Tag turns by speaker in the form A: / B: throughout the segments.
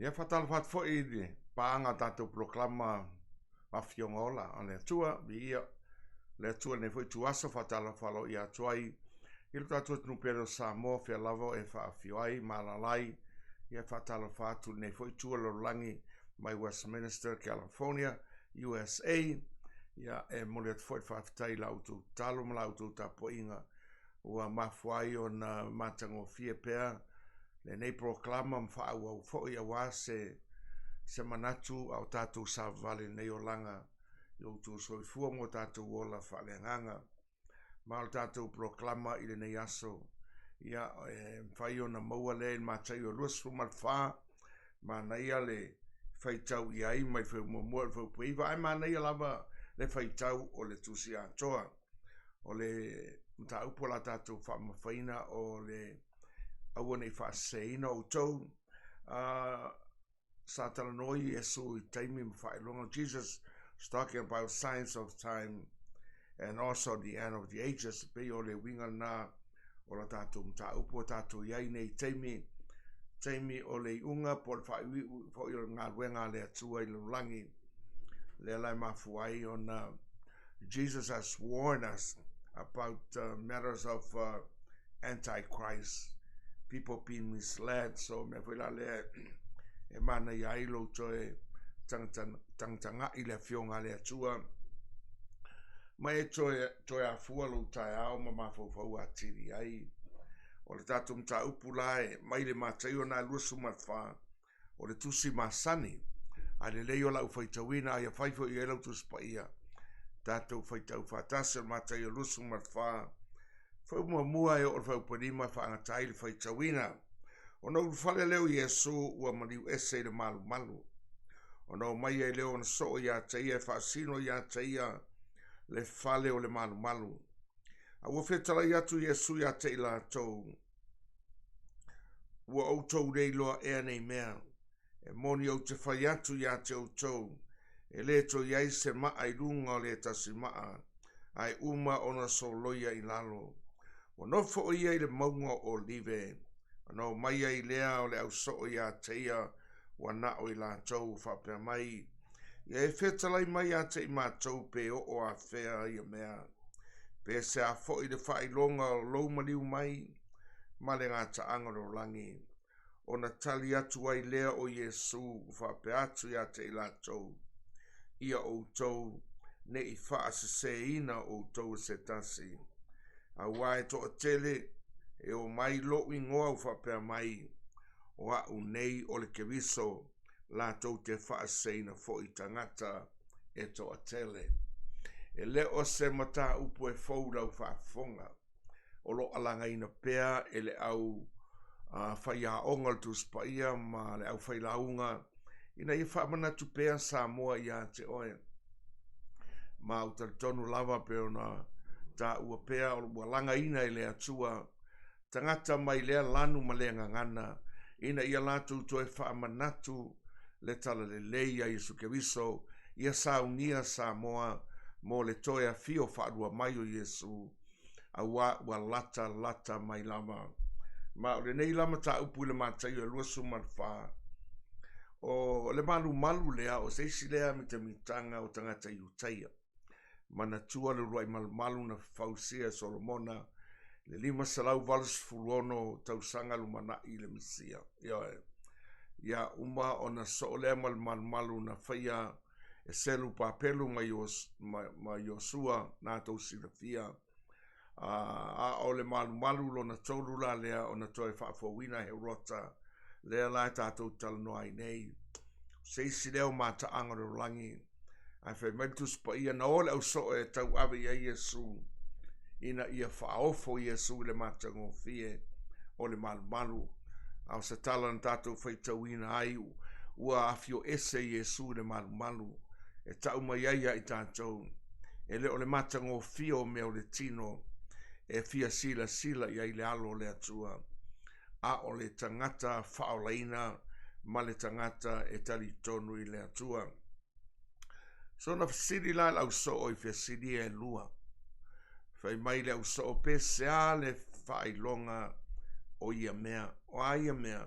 A: Ia faatalofa atu foi i le paaga o tatou polokalama Afioga Ola a le Atua, viia le Atua i lenei foi ituaso, faatalofa aloaia atu ai i lo tatou atunuu pele o Samoa, fea lava e faafio ai ma alaala ai. Ia faatalofa atu i lenei foi itu o le lalolagi mai Westminster, California, USA. Ia e momoli atu foi le faafetai i la outou tatalo ma la outou tapuaiga ua mafua ai ona matagofie pea lenei polokalama ma faaauau foi aua se se manatu a o tatou savavali i lenei olaga i lo outou soifua ma o tatou ola faaleagaga. Ma o le tatou polokalama i lenei aso, ia e mafai ona maua lea i le Mataio 24, manaia le faitau i ai mai le fuaiupu muamua i le fuaiupu 9, ae manaia lava le faitau o le Tusi Atoa. O le mataupu o le a tatou faamamafaina o le aua ne i faaseseina outou. Sa talanoa Iesu i taimi ma faailoga. Jesus was talking about signs of time and also the end of the ages. Pei o le uiga lena o la tatou mataupu ua tatou i ai nei taimi, taimi o le iuga po o le faaiuiu foi o le galuega a le Atua i le lalolagi. Lea la e mafua ai ona Jesus has warned us about uh, matters of uh, antichrist, people being misled. So mea foi la lea e manaia ai lou toe tagatagai le afioga a le Atua ma e toe, toe afua lou taeao ma mafaufau atili ai. O le tatou mataupu la e mai le Mataio na 24, o le tusi masani, ae lelei o lau faitauina, ae ia fai foi i ai lau tusi paia. Tatou faitau faatasi o le Mataio 24, fuaiupu muamua e oo i le fuaiupu 5 e faagata ai le faitauina. Ona ulufale lea o Iesu ua maliu ese i le malumalu. Ona omai ai lea o ona soo ia te ia e faasino ia te ia le fale o le malumalu. A ua fetalai atu Iesu ia te i latou, Ua outou le iloa ea nei mea? E moni ou te fai atu ia te outou, e le toe i ai se maa i luga o le tasi maa, ae uma ona soloia i lalo. Ua nofo o ia i le mauga o Olive, ona omai ai lea o le ausoo ia te ia ua na o i latou, ua faapea mai, Ia e fetalai mai ia te i matou pe oo afea ia mea, pe se a foi le faailoga o lou maliu mai ma le gataaga o le lalolagi. Ona tali atu ai lea o Iesu ua faapea atu ia te i latou, Ia outou ne i faaseseina outou e se tasi, auā e toatele e omai lou igoa ua faapea mai, O a'u nei o le Keriso, latou te faaseseina foi tagata e toatele. E le o se mataupu e fou i lau faafofoga, o lo o alagaina pea e le au faiaoga o le Tusi Paia ma le aufailauga ina ia faamanatu pea Samoa ia te oe. Ma ou talitonu lava pei ona taua pea ua lagaina e le Atua tagata mai lea lanu ma lea gagana ina ia latou toe faamanatu le Talalelei a Iesu Keriso ia saunia Samoa mo le toe afio faalua mai o Iesu auā ua lata lata mai lava. Ma o lenei la mataupu i le Mataio e 24, o le malumalu lea o se isi lea mitamitaga o tagata Iutaia. Manatua le uluai malumalu na fausia e Solomona i le 586 tausaga lumanai i le Mesia. Ioe. Ia uma ona soo lea ma le malumalu na faia e Selupapelu ma Iosua na tou silafia. A o le malumalu lona tolu la lea ona toe faafouina e Herota, lea la e tatou talanoa ai nei. O se isi lea o mataaga o le lalolagi, ae fai mai le Tusi Paia, na o le ausoo e tauave i ai Iesu, ina ia faaofo Iesu i le matagofie o le malumalu. A o se tala na tatou faitauina ai, ua afio ese Iesu i le malumalu, e tau mai ai ia i tatou, e le o le matagofie o mea o le tino e fia silasila i ai le alo o le Atua, a o le tagata faaolaina ma le tagata e talitonu i le Atua. So na fesili la le ausoo i fesili ia e lua. Fai mai le ausoo, pe sea le faailoga o ia mea? O a ia mea?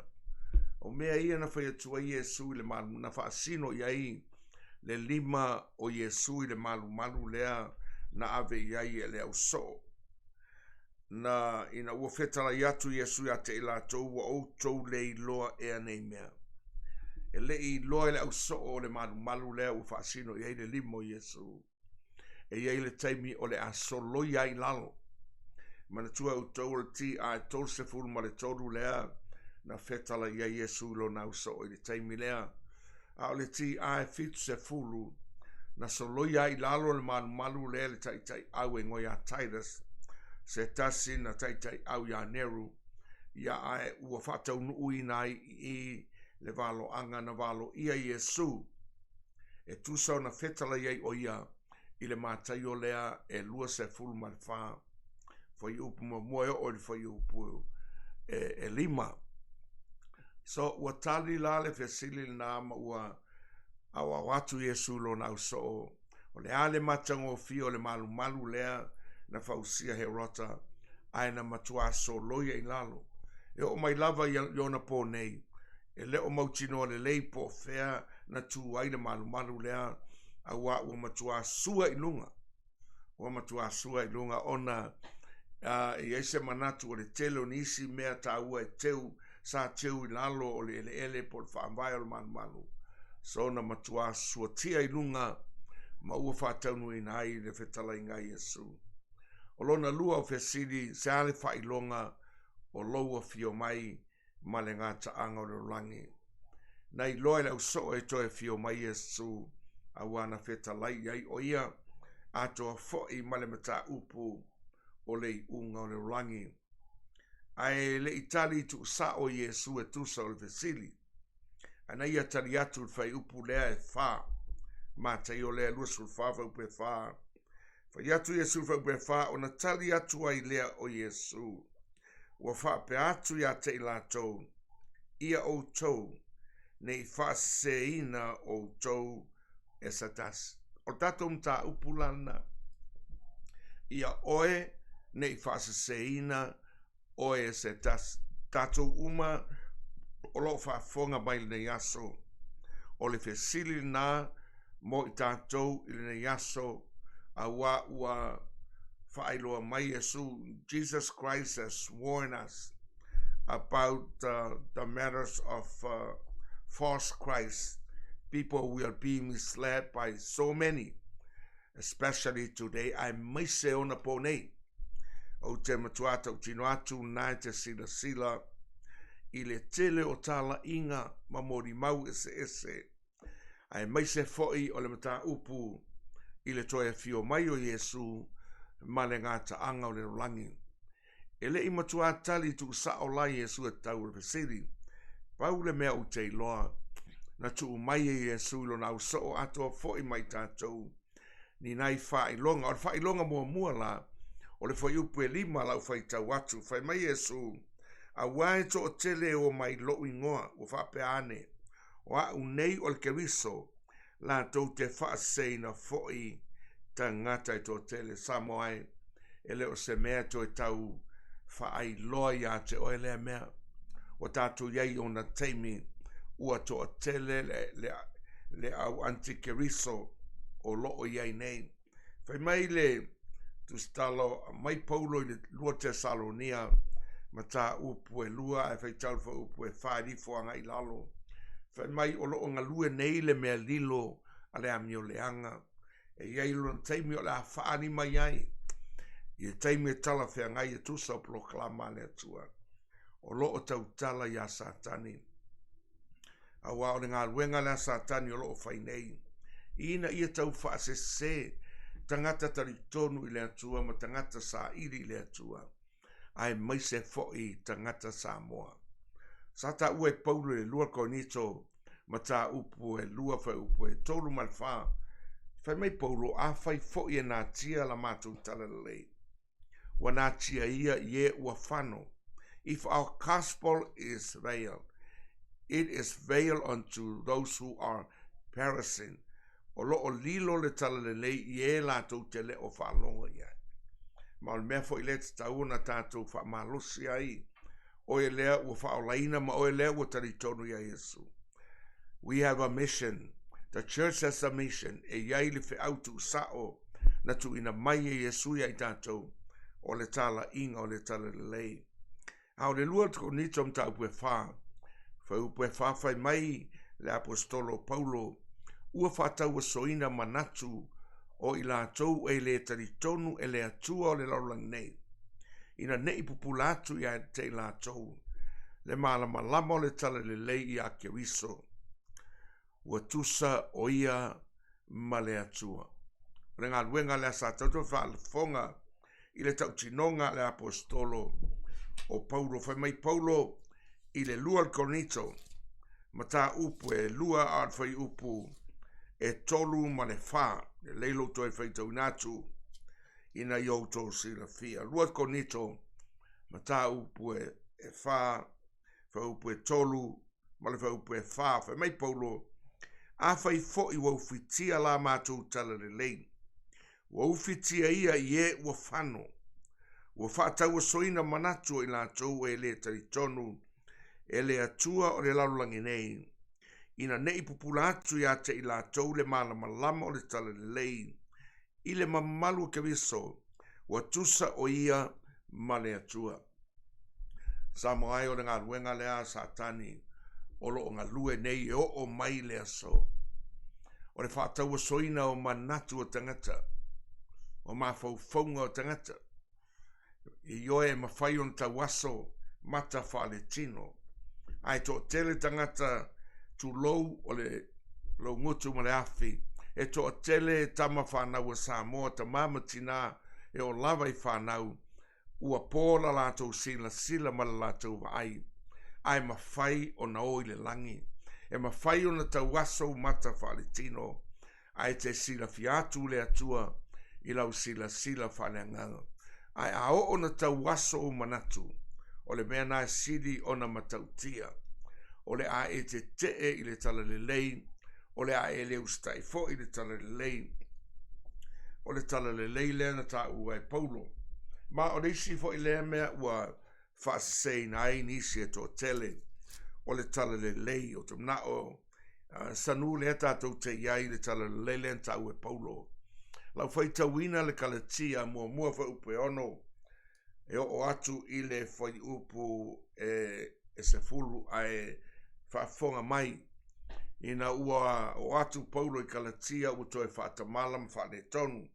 A: O mea ia na fai atu ai Iesu i le malu, na faasino i ai le lima o Iesu i le malumalu lea na ave i ai e le ausoo. Na ina ua fetalai atu Iesu ia te i latou, ua outou le iloa ea nei mea. E le i iloa e le ausoo o le malumalu lea ua faasino i ai le lima o Iesu. E i ai le taimi o le a soloia ai i lalo. Manatua e outou o le TI 33 lea na fetalai ai Iesu i lona ausoo i le taimi lea. A o le TI 70 na soloia ai i lalo le malumalu lea le taitaiau e igoa ia Titus, se tasi na taitaiau ia Neru, ia ae ua faataunuuina ai i i le valoaga na valoia Iesu e tusa ona fetalai ai ʻo ia i le Mataio lea e 24 fuaiupu muamua e oo i le fuaiupu e, e 5. So, ua tali la le fesili lenā ma ua aoao atu Iesu i lona ausoo, o le a le matagofie o le malumalu lea na fausia Herota, ae na matuā soloia i lalo. E oo mai lava i ona pō nei, e le o mautinoa lelei po o fea na tu ai le malumalu lea, auā ua matuā sua i luga. Ua matuā sua i luga ona e i ai se manatu o le tele o nisi mea taua e teu, sa teu i lalo o le eleele po o le faavae o le malumalu. So na matuā suatia i luga ma ua faataunuuina ai le fetalaiga a Iesu. O lona lua o fesili, se a le faailoga o lou afio mai ma le gataaga o le lalolagi. Na iloa e le ausoo e toe afio mai Iesu, auā na fetalai i ai ʻo ia, atoa foi ma le mataupu o le iuga o le lalolagi. Ae le i tali tuusao Iesu e tusa o le fesili. Ae na ia tali atu i le fuaiupu lea e fa. Mataio lea 24 fuaiupu e fa. Fai atu Iesu i le fuaiupu e fa, ona tali atu ai lea o Iesu. Ua faapea atu ia te i latou, Ia outou, ne i faaseseina outou e se tasi. O le tatou mataupu la lena. Ia oe ne i faaseseina oe e se tasi. Tatou uma o lo o faafofoga mai i lenei aso. O le fesili lena mo i tatou i lenei aso, auā ua faailoa mai Iesu, Jesus Christ has warned us about the, the matters of uh, false Christ. People will be misled by so many, especially today, aemaise ona pō nei. Ou te matua tautino atu nā e te silasila i le tele o tālaiga ma molimau eseese aemaise foi o le mataupu i le toe afio mai o Iesu ma le gataaga o le lalolagi. E le i matuā tali tuusao la Iesu e tatau o le fesili. Pau le mea ou te iloa, na tuu mai e Iesu i lona ausoo atoa foi ma i tatou ni nai faailoga. O le faailoga muamua la, o le fuaiupu e lima lau faitau atu, fai mai Iesu, Auā e toatele e omai i lou igoa, ua faapea ane, O a'u nei o le Keriso, latou te faaseseina foi tagata e toatele. Samoa e, e le o se mea e toe tau faailoa ia te oe lea mea. Ua tatou i ai i ona taimi ua toatele le, le, le au antikeriso o lo o i ai nei. Fai mai le Tusitala mai Paulo i le 2 Tesalonia, mataupu e 2 ae faitau le fuaiupu e 4 ifo agai i lalo. Fai mai o lo o galue nei le mea lilo a le amioleaga. E i ai lona taimi o le a faaali mai ai i le taimi e talafeagai e tusa o polokalama a le Atua. O lo o tautala iā Satani. Auā o le galuega lea a Satani o lo o fai nei, ina ia tau faasese tagata talitonu i le Atua ma tagata saili i le Atua, aemaise foi tagata Samoa. Sa taua e Paulo i le 2 Korinito mataupu e 2 fuaiupu e 3 ma le 4, fai mai Paulo, Afai foi e natia la matou talalelei, ua natia ia i e ua fano. If our gospel is veiled, it is veiled unto those who are perishing. O lo o lilo le talalelei i e latou te le o faalogo i ai. Ma o le mea foi lea e tatau ona tatou faamalosi ai. Oe lea ua faaolaina ma oe lea ua talitonu iā Iesu. We have a mission. The church has a mission. E i ai le feau tuusao na tuuina mai e Iesu ia i tatou, o le talaiga o le Talalelei. A o le 2 Korinito mataupu e 4, fuaiupu e 4 fai mai le Aposetolo o Paulo, ua faatauasoina manatu o i latou e le talitonu e le Atua o le lalolagi nei, ina ne i pupula atu ia te i latou le malamalama o le Talalelei iā Keriso, ua tusa o ia ma le Atua. O le galuega lea sa tatou faafofoga i le tautinoga a le Aposetolo o Paulo. Fai mai Paulo i le 2 Korinito, mataupu e 2 a o le fuaiupu e 3 ma le 4. Lelei lou toe faitauina atu ina ia outou silafia. 2 Korinito, mataupu e 4, fuaiupu e 3 ma le fuaiupu e 4. Fai mai Paulo, afai foi ua ufitia la matou talalelei, ua ufitia ia i e ua fano, ua faatauasoina manatu o i latou e le talitonu e le Atua o le lalolagi nei, ina ne i pupula atu ia te i latou le malamalama o le talalelei i le mamalu o Keriso, ua tusa o ia ma le Atua. Samoa ai o le galuega lea a Satani o lo o galue nei e oo mai le aso. O le faatauasoina o manatu o tagata, o mafaufauga o tagata, ioe e mafai ona tauaso mata faaletino. Ae toatele tagata tulou o le laugutu ma le afi, e toatele tama fanau a Samoa, tamā ma tinā e oo lava i fanau, ua po la latou silasila ma le latou vaai, ae mafai ona o i le lagi. E mafai ona tauaso ou mata faaletino, ae te silafia atu le Atua i lau silasila faaleagaga. Ae a oo ona tauaso ou manatu, o le mea na e sili ona matautia. O le a e tetee i le talalelei, o le a e le usitai foi i le talalelei. O le talalelei lea na taua e Paulo. Ma o le isi foi lea mea ua faaseseina ai nisi e toatele, o le talalelei. Ou te manao sanu lea tatou te i ai i le talalelei lea na taua e Paulo. Lau faitauina le Kalatia muamua fuaiupu e 6, e oo atu i le fuaiupu e 10, ae faafofoga mai ina ua oo atu Paulo i Kalatia ua toe faatamala ma faaletonu.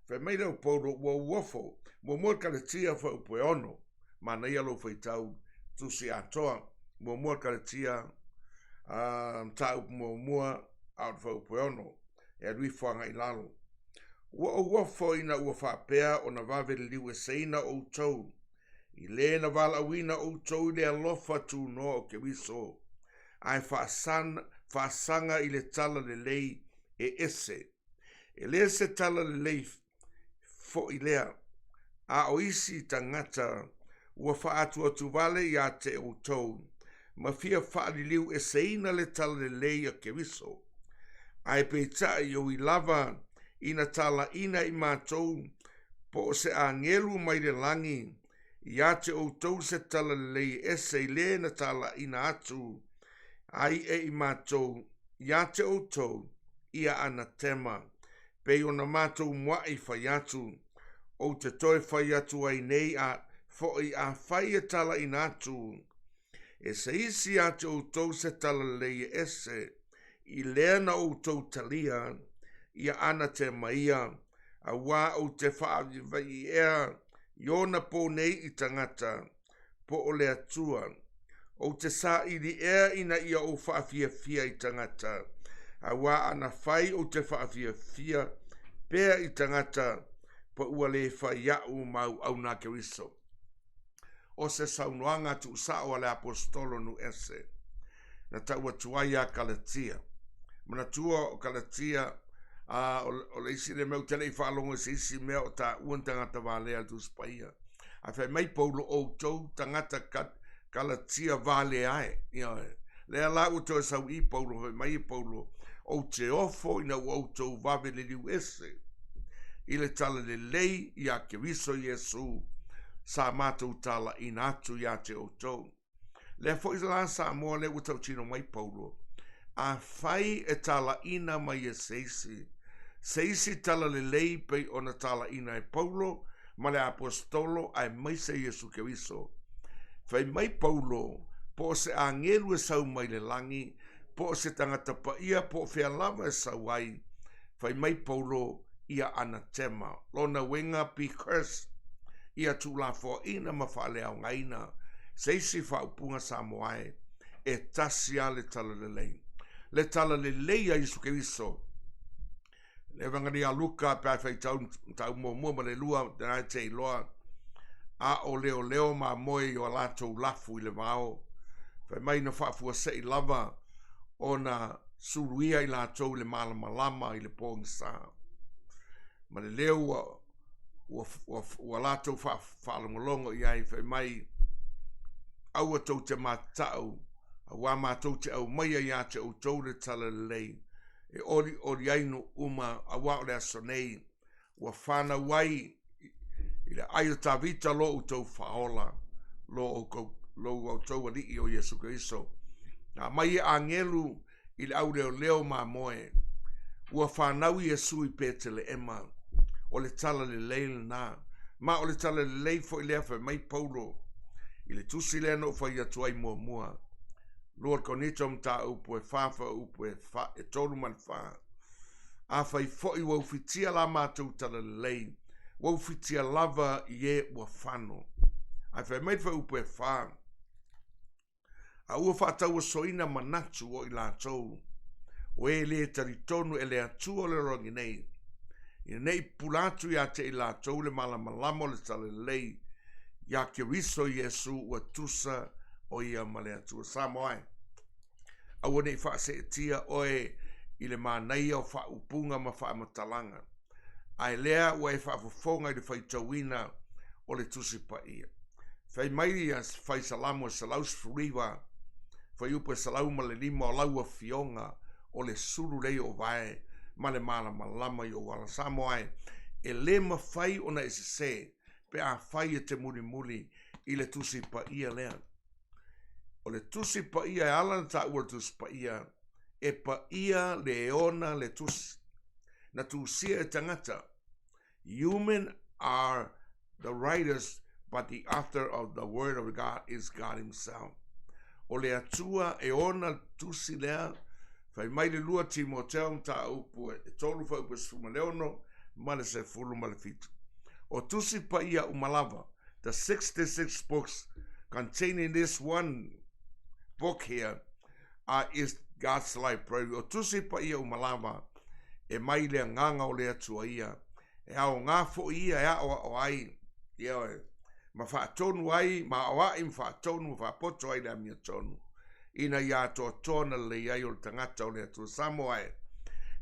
A: Fai mai lea o Paulo, ua uofo muamua le Kalatia fuaiupu e 6, manaia lou faitau tusi atoa, muamua le Kalatia mataupu muamua a o le fuaiupu e 6, e alu ifo agai i lalo. Ua ou ofo ina ua faapea ona vave liliueseina outou, i le na valaauina outou i le alofa tunoa o Keriso, ae faasaga i le talalelei e ese. E le se talalelei foi lea, a o isi tagata ua faaatuatuvale ia te outou, ma fia faaliliueseina le talalelei a Keriso. Ae peitai e ui lava ina talaina i matou po o se agelu mai le lagi ia te outou se talalelei ese i le na talaina atu ai e i matou ia te outou ia anatema, pei ona matou muai fai atu, ou te toe fai atu ai nei a foi afai e talaina atu e se isi ia te outou se talalelei ese i lea na outou talia ia anatema ia, auā ou te faavivai ea i ona pō nei i tagata po o le Atua. Ou te saili ea ina ia ou faafiafia i tagata, auā ana fai ou te faafiafia pea i tagata, pa ua le fai au ma auauna a Keriso. O se saunoaga tuusao a le Aposetolo nu ese na tau atu ai ia Kalatia. Manatua o Kalatia, a o le isi le mea ou te le i faalogo i se isi mea o taua ni tagata valea i le Tusi Paia. Ae fai mai Paulo, outou tagata Kalatia valea e. Ioe. Lea la ua toe sau i Paulo, fai mai e Paulo, ou te ofo ina ua outou vave liliu ese i le talalelei ia Keriso Iesu sa matou talaina atu ia te outou. Lea foi la Samoa lea ua tautino mai Paulo, afai e talaina mai e se isi, se isi talalelei pei ona talaina e Paulo ma le Aposetolo aemaise Iesu Keriso. Fai mai Paulo, po o se agelu e sau mai le lagi, po o se tagata paia, po o fea lava e sau ai, fai mai Paulo, ia anatema, lona uiga be cursed, ia tuulafoaina ma faaleaogaina se isi faaupuga Samoa e, e tasi lava le talalelei. Le talalelei a Iesu Keriso. Le Evangelia a Luka pe a faitau mataupu muamua ma le lua, lena e te iloa, a o leoleo mamoe i o latou lafu i le vao, fai mai na faafuasei lava ona suluia i latou i le malamalama i le pogisa. Ma le leo ua, ua, ua, ua latou faalogologo i ai, fai mai, aua tou te matatau, auā matou te aumaia ia te outou le talalelei, e olioli ai nuu uma, auā o le aso nei, ua fanau ai i le ai o Tavita lo outou faaola, lo outou, lo outou alii o Iesu Keriso. Na aumai e agelu i le auleoleo mamoe, ua fanau Iesu i Peteleema. O le talalelei lena. Ma o le talalelei foi lea fai mai Paulo i le tusi lea na ou fai atu ai muamua. 2 Korinito mataupu e 4 fuaiupu e 3 ma le 4. Afai foi ua ufitia la matou talalelei, ua ufitia lava i e ua fano. Ae fai mai le fuaiupu e 4, a ua faatauasoina manatu o i latou, o e le talitonu e le Atua o le lalolagi nei, ina ne i pupula atu ia te i latou le malamalama o le talalelei ia Keriso Iesu ua tusa o ia ma le Atua. Samoa e! Aua ne i faaseetia oe i le manaia o faaupuga ma faamatalaga, ae lea ua e faafofoga i le faitauina o le Tusi Paia. Fai mai ia Fai Salamo e 119, fuaiupu e 105 o lau afioga o le sulu lea i ou vae ma le malamalama i ou ala. Samoa e, e le mafai ona e sese pe afai e te mulimuli i le Tusi Paia lea. O le Tusi Paia e ala ona taua le Tusi Paia, e paia le ona le tusi. Na tusia e tagata. Human are the writers but the author of the word of God is God himself. O le Atua e ona le tusi lea, fai mai le 2 Timoteo mataupu e 3 fuaiupu e 16 ma le 17. O Tusi Paia uma lava, the 66 books containing this one book here are is God's library. O Tusi Paia uma lava e mai le agaga o le Atua ia, e aoga foi ia e aoao ai, ioe, ma faatonu ai, ma aoai ma faatonu ma faapoto ai le amiotonu, ina ia atoatoa ona lelei ai o le tagata o le Atua. Samoa e,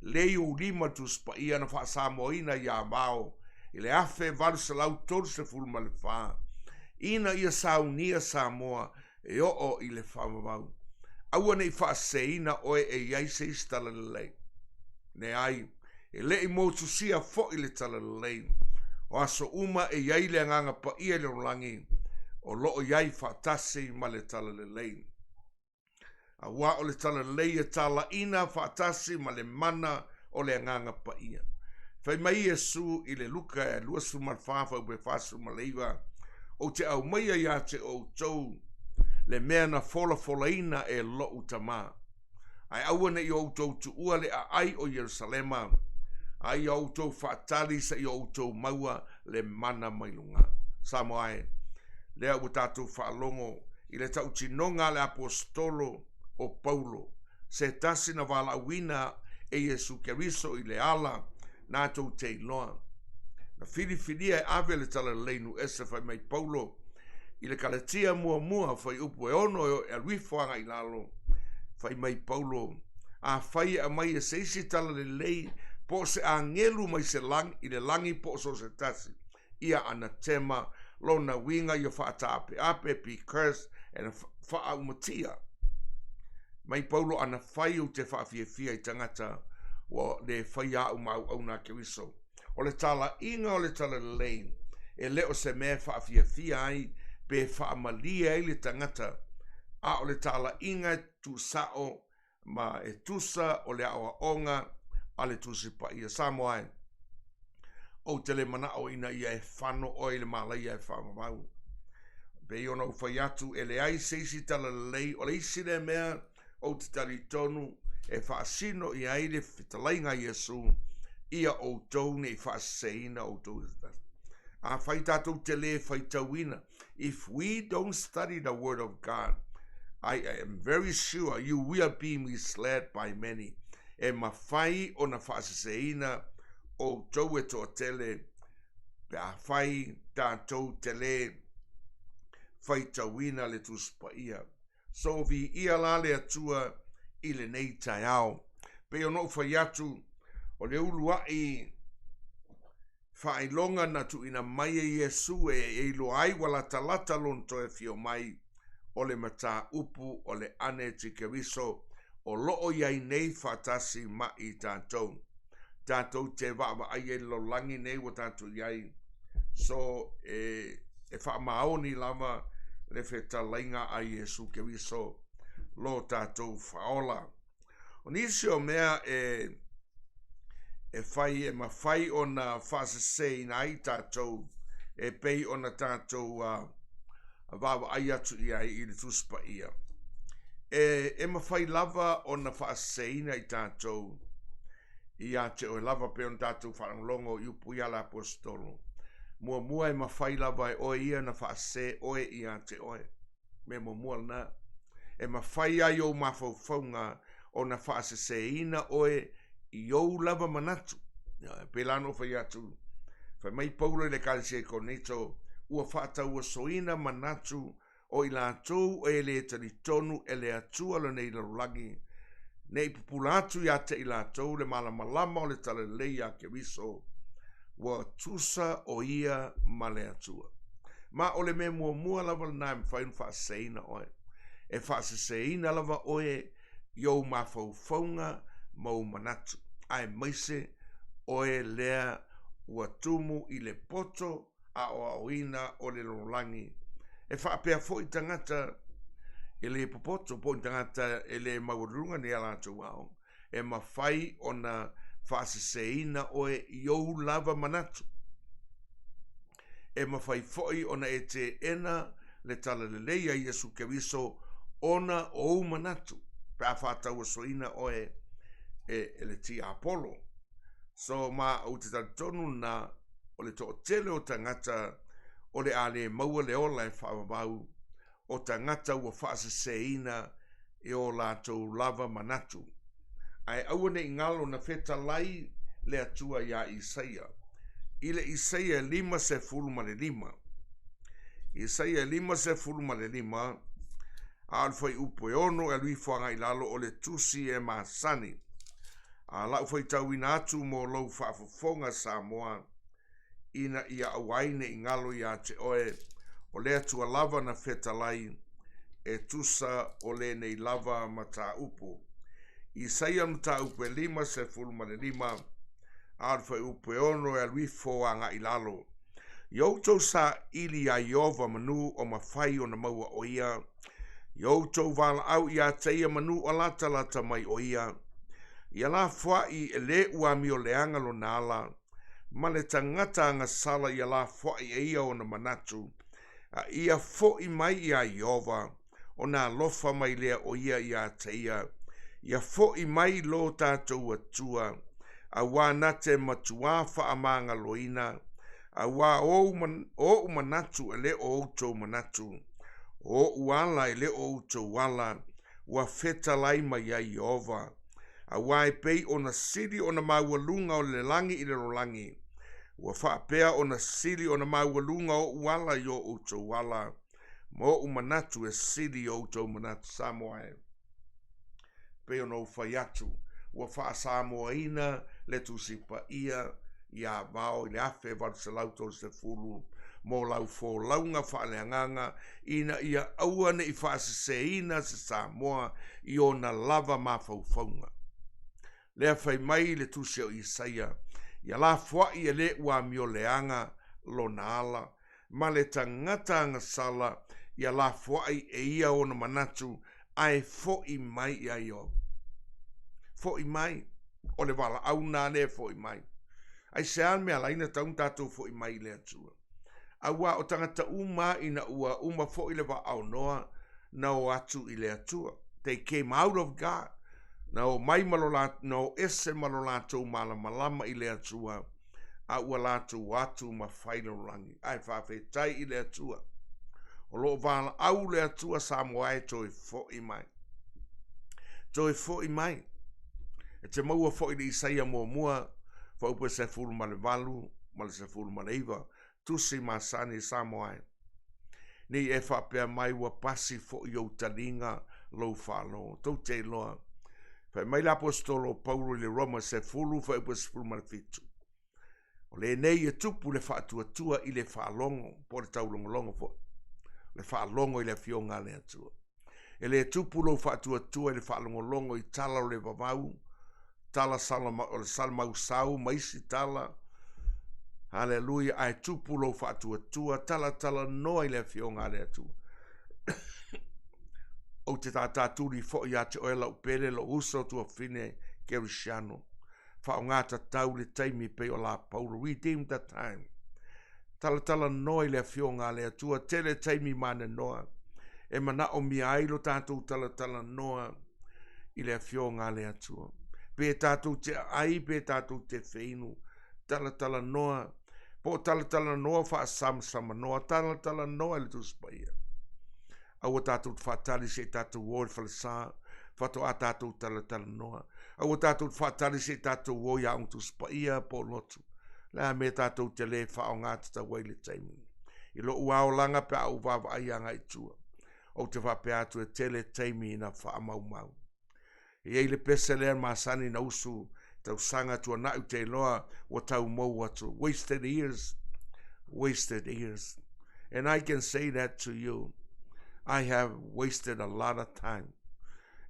A: lei ou lima le Tusi Paia na faasamoaina ia Vao i le 1834, ina ia saunia Samoa e oo i le faavavau. Aua ne i faaseseina oe e i ai se isi talalelei. Leai, e le i motusia foi le talalelei. O aso uma e i ai le Agaga Paia i le lalolagi, o lo o i ai faatasi ma le talalelei. Auā o le talalelei e talaina faatasi ma le mana o le Agaga Paia. Fai mai Iesu i le Luka 24 fuaiupu e 49, Ou te aumaia ia te outou le mea na folafolaina e lou Tama. Ae aua ne i outou tuua le aai o Ierusalema, a ia outou faatali seia outou maua le mana mai luga. Samoa e, lea ua tatou faalogo i le tautinoga a le Aposetolo o Paulo, se tasi na valaauina e Iesu Keriso i le ala na tou te iloa. Na filifilia e ave le talalelei nuuese fai mai Paulo i le Kaletia muamua fuaiupu e 6 e alu ifo agai i lalo. Fai mai Paulo, Afai e aumai e se isi talalelei po o se agelu mai se lagi, i le lagi po o so o se tasi, ia anatema, lona uiga ia faataapeape, be cursed, and faaumatia. Mai Paulo ana fai ou te faafiafia i tagata ua le faia au ma auauna a Keriso. O le talaiga o le talalelei e le o se mea e faafiafia ai pe faamalie ai le tagata, A o le talaiga e tuusao ma e tusa o le aoaoga a le Tusi Paia. Samoa e, ou te le manao ina ia e fano oe i le malaia e faavavau. Pei ona ou fai atu, e leai se isi talalelei, o le isi lea mea ou te talitonu e faasino i ai le fetalaiga a Iesu, ia outou ne i faaseseina outou e se tasi. Afai tatou te le faitauina, if we don't study the word of God, I am very sure you will be misled by many. E mafai ona faaseseina outou e toatele pe afai tatou te le faitauina le Tusi Paia. So viia la le Atua i lenei taeao. Pei ona ou fai atu, o le uluai faailoga na tuuina mai e Iesu e iloa ai ua latalata lona toe afio mai, o le mataupu o le Anetikeriso o lo o i ai nei faatasi ma i tatou. Tatou te vaavaai ai i le lalolagi nei ua tatou i ai, so e, e faamaoni lava le fetalaiga a Iesu Keriso lo tatou faaola. O nisi o mea e e fai e mafai ona faaseseina ai tatou e pei ona tatou uh, vaavaai atu i ai i le Tusi Paia. E, e mafai lava ona faaseseina i tatou ia te oe lava pei ona tatou faalogologo i upu ia le Aposetolo. Muamua e mafai lava e oe ia na faasese oe ia te oe. Mea muamua lena. E mafai ai ou mafaufauga ona faaseseina oe i ou lava manatu. Pēlā ona ou fai atu, fai mai Paulo i le Ekalesia i Korinito, ua faatauasoina manatu o i latou e le talitonu e le Atua lenei lalolagi, ne i pupula atu ia te i latou le malamalama o le talalelei a Keriso, ua tusa o ia ma le Atua. Ma o le mea muamua lava lena e mafai ona faaseseina oe. E faaseseina lava oe i ou mafaufauga ma ou manatu, aemaise oe lea ua tumu i le poto aoaoina o le lalolagi. E faapea foi tagata e le popoto po o ni tagata e le maualuluga ni a latou aoga, e mafai ona faaseseina oe i ou lava manatu. E mafai foi ona e teena le talalelei a Iesu Keriso ona o ou manatu pe a faatauasoina oe e, e le tiapolo. So ma ou te talitonu na o le toatele o tagata o le a le maua le ola e faavavau o tagata ua faaseseina i o latou lava manatu. Ae aua ne i galo na fetalai le Atua iā Isaia, i le Isaia 55. Isaia 55, a o le fuaiupu e 6 e alu ifo agai i lalo o le tusi e masani. A lau faitauina atu mo lou faafofoga Samoa, ina ia aua ai ne i galo iā te oe, o le Atua lava na fetalai e tusa o lenei lava mataupu. Isaia mataupu e 55, a o le fuaiupu e 6 e alu ifo agai i lalo. Ia outou saili iā Ieova manu o mafai ona maua o ia, ia outou valaau iā te ia manu o latalata mai o ia, ia lafoai e le ua amioleaga lona ala, ma le tagata agasala ia lafoai e ia ona manatu, a ia foʻi mai iā Ieova, ona alofa mai lea o ia iā te ia, ia foʻi mai lo tatou Atua, auā na te matuā faamagaloina, auā ou, oʻu manatu e le o outou manatu, o oʻu ala e le o outou ala, ua fetalai mai ai Ieova. Auā e pei ona sili ona maualuga o le lagi i le lalolagi, ua faapea ona sili ona maualuga oʻu ala i o outou ala, ma oʻu manatu e sili i o outou manatu. Samoa e. Pei ona ou fai atu, ua faasamoaina le Tusi Paia iā Vao i le 1830 mo lau folauga faaleagaga ina ia aua ne i faaseseina se Samoa i ona lava mafaufauga. Lea fai mai le tusi o Isaia, Ia lafoai e le ua amioleaga lona ala, ma le tagata agasala Ia lafoai e ia ona manatu ae fo'i mai ia Ieova. Fo'i mai. O le valaau lena lea e fo'i mai. Aisea le mea ala ai ona tatau ona tatou fo'i mai i le Atua? Auā o tagata uma ina ua uma foi le vaa o Noa na o atu i le Atua. They came out of God. Na o mai ma lo na o ese ma lo latou malamalama i le Atua, a ua latou atu ma fai lalolagi. Ae faafetai i le Atua. O lo o valaau le Atua Samoa e toe fo'i mai. Toe fo'i mai. E te maua foi le Isaia muamua, fuaiupu e 18 ma le 19, tusi masani Samoa e. Ne i e faapea mai ua pasi foi ou taliga lou faalogo. Tou te iloa. Fai mai le Aposetolo o Paulo i le Roma 10, fuaiupu 17. O lenei e tupu le faatuatua i le faalogo, po o le taulogologo foi. Le faalogo i le Afioga a le Atua. E le tupu lou faatuatua i le faalogologo i tala o le vavau, tala o le salamausau ma isi tala. Haleluia, ae tupu lou faatuatua, talatalanoa i le Afioga a le Atua. Ou te tātātuli foi ia te oe lau pele, lou uso tuafafine kerisiano. Faaaoga tatau le taimi pei o la Paulo. Redeem the time. Talatalanoa i le Afioga a le Atua, tele taimi manenoa e manaomia ai lo tatou talatalanoa i le Afioga a le Atua. Pe tatou te aai, pe tatou te feinu, talatalanoa, po o talatalanoa faasamsamanoa, talatalanoa i le Tusi Paia. Aua tatou te faatali se i tatou o i le falesa, faatoa tatou talatalanoa. Aua tatou te faatali se i tatou o i Aoga Tusi Paia po o lotu. O le a mea tatou te le faaaoga tatau ai le taimi? I lou aolaga pe a ou vaavaai agai i tua, ou te faapea atu e tele taimi na faamaumau. E i ai le pese lea masani na usu tausaga tuanai ou te iloa ua tau mou atu. Wasted years. Wasted years. And I can say that to you. I have wasted a lot of time.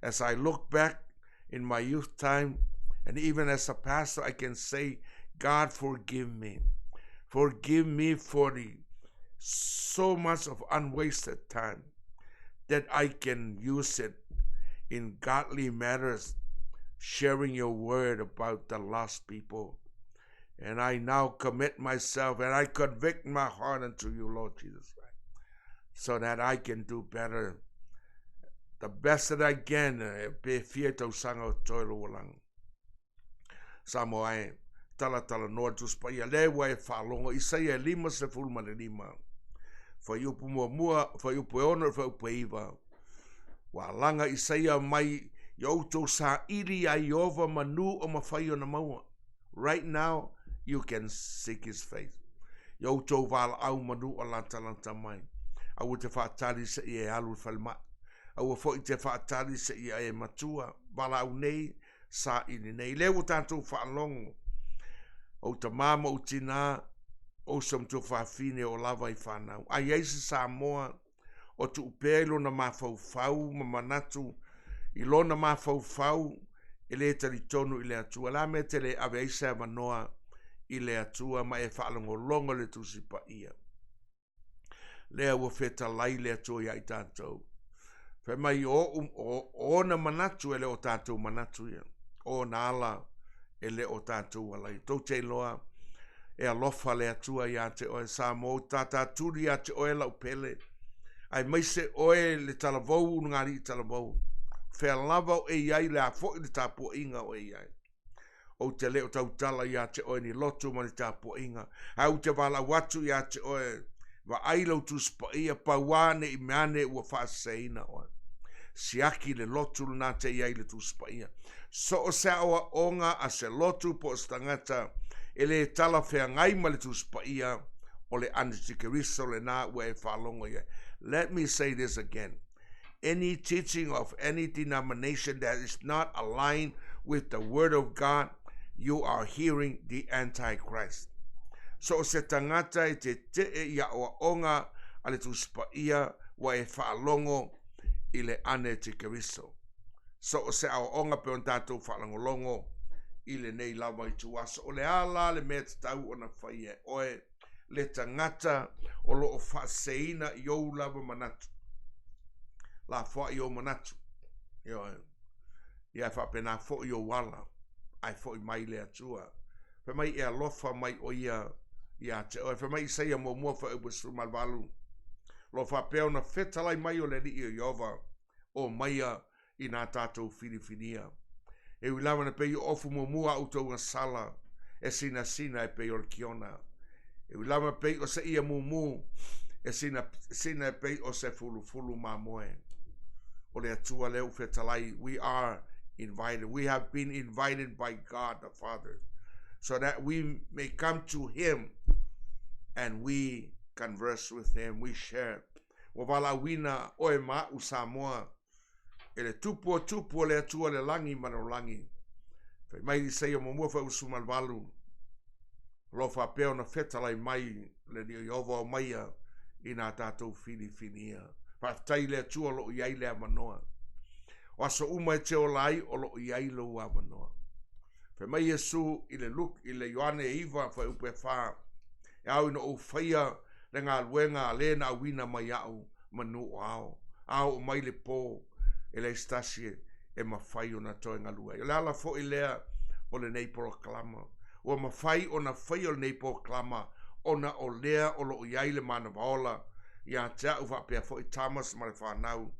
A: As I look back in my youth time, and even as a pastor, I can say, God forgive me. Forgive me for the so much of unwasted time that I can use it in godly matters, sharing your word about the lost people. And I now commit myself and I convict my heart unto you, Lord Jesus Christ, so that I can do better. The best that I can, pe fia tausaga o totoe lou olaga. Samoa e, talatalanoa le Tusi Paia, lea ua e faalogo, Isaia e 55, fuaiupu muamua, fuaiupu e 6 i le fuaiupu e 9. Ua alaga Isaia mai ia outou saili iā Ieova manu o mafai ona maua. Right now, you can seek his face. Ia outou valaau manu o latalata mai. Aua te faatali seia e alu i le falemai. Aua foi te faatali seia e matua. Valaau nei, saili nei. Lea ua tatou faalogo, ou tamā ma ou tinā, ou uso ma tuafafine o lava i fanau. A i ai se Samoa o tuu pea i lona mafaufau ma manatu i lona mafaufau e le talitonu i le Atua, o le a mea e te le ave ai se avanoa i le Atua ma e faalogologo i le Tusi Paia? Lea ua fetalai le Atua iā i tatou. Fai mai o oʻu, o ona manatu e le o tatou manatu ia. O ona ala e le o tatou ala ia. Tou te iloa e alofa le Atua iā te oe, Samoa, ou te tātātuli iā te oe lau pele, aemaise oe le talavou ulugalii talavou. Fea lava o e i ai, le a foi le tapuaiga o e i ai. Ou te le o tautala iā te oe ni lotu ma ni tapuaiga, ae ou te valaau atu iā te oe, vaai lou Tusi Paia, pauā ne i mea ane ua faaseseina oe. Siaki le lotu lena te i ai le Tusi Paia. So o se aoaoga a se lotu po o se tagata e le talafeagai ma le Tusi Paia, o le anitikeriso lena ua e faalogo i ai. Let me say this again. Any teaching of any denomination that is not aligned with the Word of God, you are hearing the Antichrist. So o se tagata e te tee i aoaoga a le Tusi Paia ua e faalogo i le anitikeriso. So o se aoaoga pe ona tatou faalogologo i lenei lava ituaso. O le a la le mea tatau ona fai e oe le tagata o lo o faaseseina i ou lava manatu? Lafoai ou manatu. Ioe. Ia e faapena foi ou ala, ae foi mai le Atua. Fai mai e alofa mai ʻo ia iā te oe. Fai mai Isaia muamua fuaiupu 18, O lo o faapea ona fetalai mai o le Alii o Ieova, o maia i nā tātou filifilia. E ui lava na pei o ofu muamua a outou gasala e sinasina e pei o le kiona. E ui lava pei o se ia mumu e sinasina e pei o se fulufulu mamoe. O le Atua lea ua fetalai, we are invited. We have been invited by God the Father so that we may come to Him and we converse with Him, we share. Ua valaauina oe ma a'u Samoa e le Tupu o Tupu o le Atua le lagi ma le lalolagi. Fai mai Isaia muamua fuaiupu 18, O lo o faapea ona fetalai mai le Alii o Ieova o maia i nā tātou filifilia. Faafetai i le Atua o lo o i ai le avanoa. O aso uma e te ola ai o lo o i ai lou avanoa. Fai mai Iesu i le Luke, i le Ioane 9 fuaiupu e 4, E ao ina ou faia le galuega a le na auina mai aʻu manu o ao, a oo mai le po, e leai se tasi e mafai ona toe galue ai. O le ala foi lea o lenei polokalama. Ua mafai ona faia lenei polokalama ona o lea o lo o i ai le manava ola ia te au faapea foi Thomas ma le fanau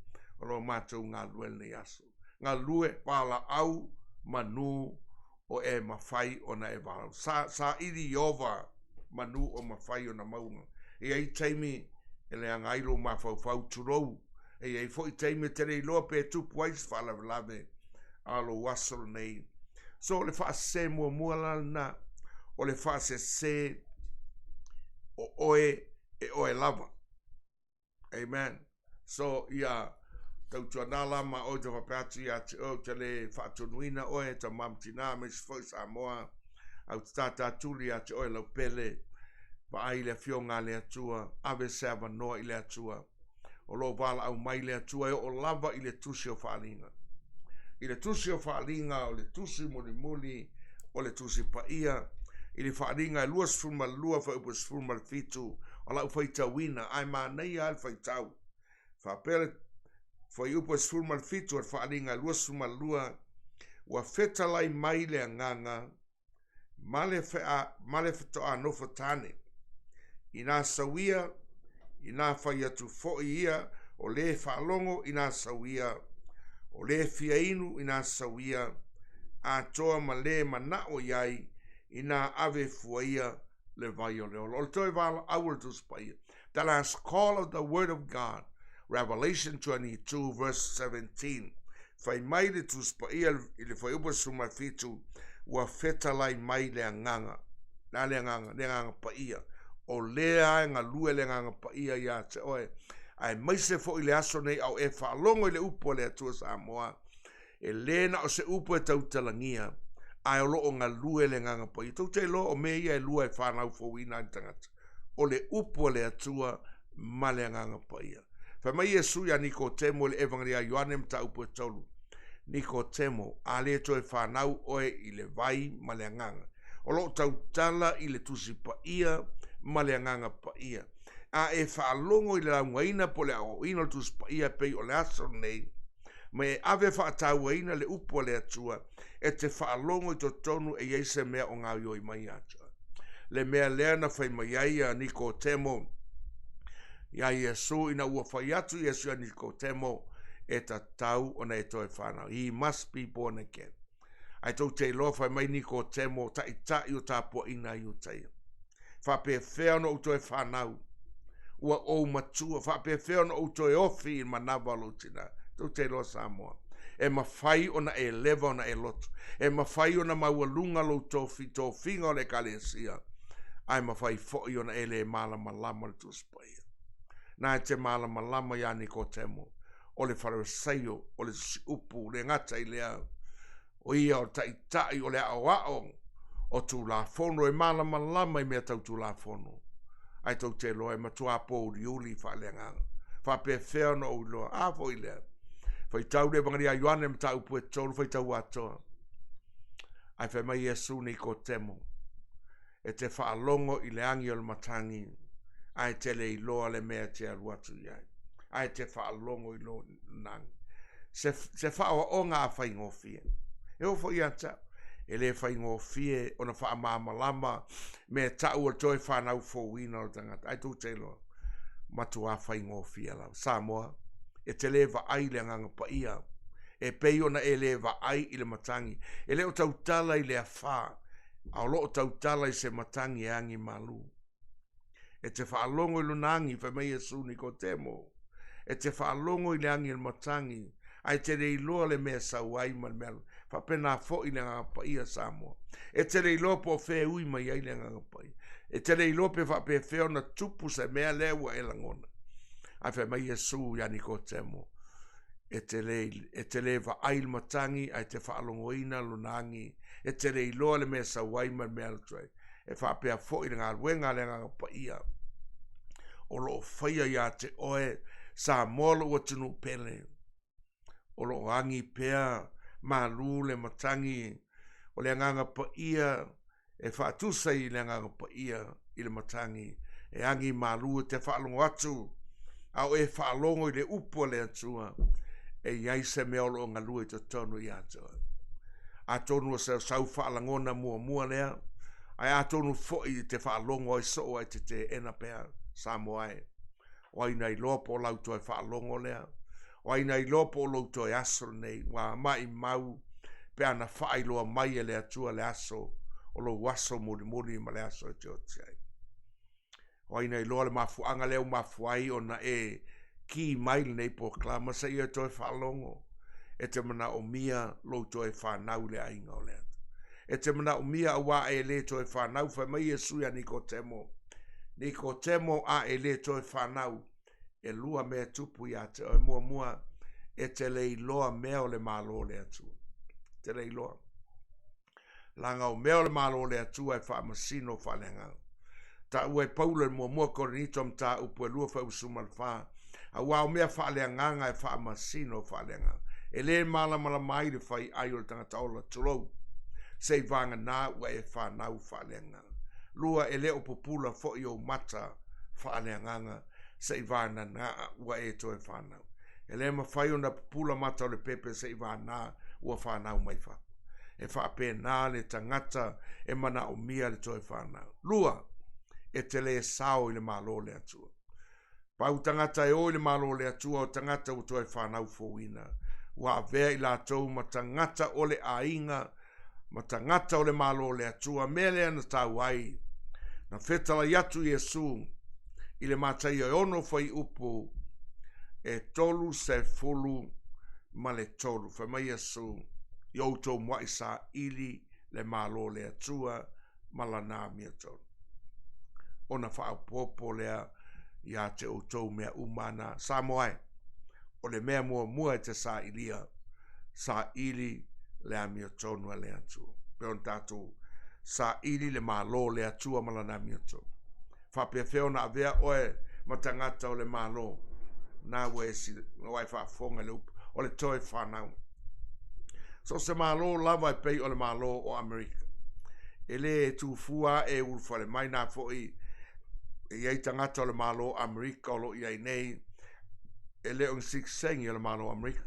A: o lo matou galulue i lenei aso. Galulue valaau manu o e mafai ona e valaau. Sa, saili Ieova manu o mafai ona maua. E i ai taimi e leaga ai lou mafaufau, tulou. E i ai foi taimi e te le iloa pe tupu ai se faalavelave a lou aso lenei. So, o le faasese muamua la lena, o le faasese o oe e oe lava. Amen. So, ia tautuana la ma oe te faapea atu ia te oe, ou te le faatonuina oe, tama ma tina, aemaise foi Samoa, ae ou te tātātuli ia te oe lau pele, vaai i le Afioga a le Atua, ave se avanoa i le Atua. O lo o valaau mai le Atua e oo lava i le Tusi o Faaaliga. I le Tusi o Faaaliga, o le Tusi mulimuli o le Tusi Paia, i le Faaaliga e 22 fuaiupu 17, o lau faitauina, ae manaia lava le faitau. Faapea le fuaiupu 17 o le Faaaliga e 22, ua fetalai mai le Agaga ma le, ma le faatoa nofo tane. Inā sau ia, inā fai atu foi ia o lē faalogo inā sau ia, o lē fia inu inā sau ia, atoa ma lē manaʻo i ai inā ave fua ia le vai o le ola. O le toe valaau o le Tusi Paia. The last call of the word of God. Revelation 22 verse 17. Fai mai le Tusi Paia i le fuaiupu 17, ua fetalai mai le Agaga. Le a le Agaga? Le Agaga Paia. O lea e galue le Agaga Paia ia te oe. Aemaise foi le aso nei a o e faalogo i le upu a le Atua Samoa, E le na o se upu e tautalagia, ae o lo o galue le Agaga Paia. Tou te iloa o mea ia e lua e fanau fouina ai le tagata, o le upu a le Atua ma le Agaga Paia. Fai mai Iesu iā Nikotemo i le Evangelia a Ioane mataupu e tolu, Nikotemo, a le toe fanau oe i le vai ma le Agaga. O lo o tautala i le Tusi Paia ma le Agaga Paia. A e faalogo i le laugaina po o le aoaoina o le Tusi Paia e pei o le aso lenei, ma e ave faatauaina le upu a le Atua, e te faalogo i totonu e i ai se mea o gaoioi mai ia te oe. Le mea lea na fai mai ai ia Nikotemo iā Iesu ina ua fai atu Iesu iā Nikotemo, e tatau ona e toe fanau. He must be born again. Ae tou te iloa fai mai Nikotemo, taitai o tapuaiga a Iutaia. Faapefea ona ou toe fanau? Ua ou matua, faapefea ona ou toe ofi i le manava o lou tina? Tou te iloa Samoa. E mafai ona e leva ona e loto. E mafai ona maualuga lou tofi, tofiga o le Ekalesia, ae mafai foi ona e le malamalama le Tusi Paia. Na e te malamalama iā Nikotemo, o le Faresaio, o le tusiupu, le gata i lea, o ia o le taitai o le aoao o Tulafono, e malamalama i mea tau Tulafono, ae tou te iloa e matuā pōuliuli faaleagaga. Faapefea ona ou iloa? A foi lea. Faitau le Evangelia a Ioane mataupu e tolu, faitau atoa. Ae fai mai Iesu Nikotemo, e te faalogo i le agi o le matagi, ae te le iloa le mea e te alu atu i ai. Ae te faalogo i lona agi. Se, se faaoaoga a faigofie. E oo foi ia te au, e le faigofie ona faamalamalama mea e ta'u o le toe fanau fouina o le tagata. Ae tou te iloa, matuā faigofie lava. Samoa, e te le vaai i le Agaga Paia, e pei ona e le vaai i le matagi. E le o tautala i le afā, a o lo o tautala i se matagi e agi malū. E te faalogo i lona agi, fai mai Iesu Nikotemo, e te faalogo i le agi o le matagi, ae te le iloa le mea e sau ai ma le mea faapena foi le Agaga Paia Samoa. E te le iloa po o fea e ui mai ai le Agaga Paia. E te le iloa pe faapefea ona tupu se mea lea ua e lagona. Ae fai mai Iesu ia Nikotemo, e te le, e te le vaai i le matagi ae te faalogoina lona agi, e te le iloa le mea e sau ai ma le mea e alu atu ai. E faapea foi le galuega a le Agaga Paia o lo o faia ia te oe, Samoa lou atunuu pele, o lo o agi pea malū le matagi o le Agaga Paia e faatusa i le Agaga Paia i le matagi e agi malū e te faalogo atu a o e faalogo i le upu a le Atua e i ai se mea o lo o galue i totonu ia te oe. Atonu o se sau faalagona muamua lea, ae atonu foi e te faalogo ai soo ae te teena pea, Samoa e. O ai na iloa po o lau toe faalogo lea? O ai na iloa po o lou toe aso lenei? Ua maimau pe ana faailoa mai e le Atua le aso o lou aso mulimuli ma le aso e te oti ai. O ai na iloa le mafuaaga lea ua mafua ai ona e kī mai lenei polokalama seia e toe faalogo e te manaomia lou toe fanau i le aiga o le Atua. E te manaomia auā e le toe fanau, fai mai Iesu ia Nikotemo, Nikotemo a e le toe fanau, elua mea e tupu ia te oe. Muamua, e te le iloa mea o le Malo o le Atua. E te le iloa. Laga o mea o le Malo o le Atua e faamasino faaleagaga. Taua e Paulo i le muamua Korinito mataupu e 2 fuaiupu 14, auā o mea faaleagaga e faamasino faaleagaga. E le malamalama ai le fai ai o le tagata ola, tulou, se i vagana ua e fanau faaleagaga. 2, e le o pupula foi ou mata faaleagaga, se i vagana ua e toe fanau. E le mafai ona pupula mata o le pepe se i vagana ua fanau mai fafo. E faapena le tagata e manaomia le toe fanau. 2, e te le sao i le Malo o le Atua. Pau tagata e o i le Malo o le Atua o tagata ua toe fanau fouina. Ua avea i latou ma tagata o le aiga ma tagata o le Malo o le Atua, mea lea na tau ai. Na fetalai atu Iesu i le Mataio e 6 fuaiupu e 33, fai mai Iesu, ia outou muai saili le Malo o le Atua ma lana amiotonu. Ona faaopoopo lea ia te outou mea uma ana. Samoa e, o le mea muamua e te sailia, saili le amiotonu a le Atua. Pe ona tatou saili le Malo o le Atua ma lana amiotonu. Faapefea ona avea oe ma tagata o le Malo, na ua e ua e faafofoga i le upu, o le toe fanau. So o se Malo lava e pei o le Malo o Amerika. E le tufua ae ulufale mai na foi e i ai tagata o le Malo o Amerika o lo o i ai nei, e le o ni sitiseni o le Malo o Amerika.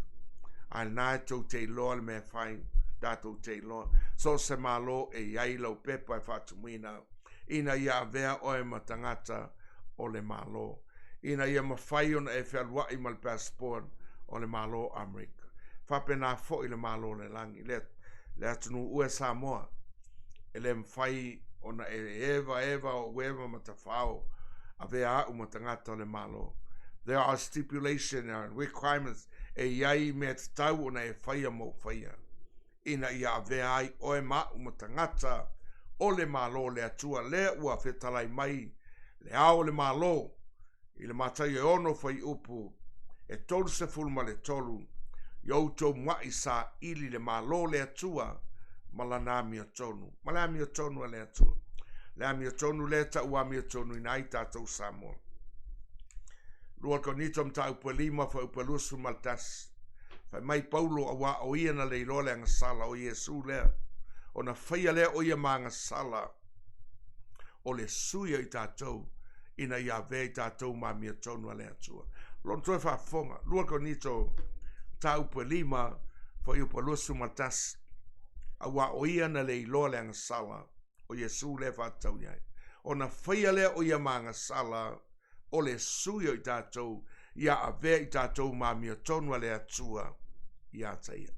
A: Ae lena e tou te iloa le mea e fai, tatou te iloa. So o se Malo e i ai lau pepa e faatumuina ina ia avea oe ma tagata o le Malo, ina ia mafai ona e fealuai ma le passport o le Malo o Amerika. Faapena foi le Malo o le Lagi, le, le atunuu e Samoa, e le mafai ona e eva eva o eva ma tafao avea au ma tagata o le Malo. There are stipulations and requirements e i ai mea tatau ona e faia ma ou faia, ina ia avea ai oe ma au ma tagata o le Malo o le Atua lea ua fetalai mai le Ao o le Malo i le Mataio e 6 fuaiupu e 33, ia outou muai saili le Malo o le Atua ma lana amiotonu, ma le amiotonu a le Atua. Le amiotonu lea e tau amiotonuina ai tatou Samoa. 2 Korinito mataupu e 5 fuaiupu e 21. Fai mai Paulo, auā o ia na le iloa le agasala o Iesu lea, ona faia lea o ia ma agasala o le sui o i tatou, ina ia avea i tatou ma amiotonu a le Atua. O lo o toe faafofoga, 2 Korinito mataupu e 5, fuaiupu e 21, Auā o ia na le iloa le agasala, o Iesu lea e faatatau i ai, ona faia lea o ia ma agasala o le sui o i tatou, ia avea i tatou ma amiotonu a le Atua ia te ia.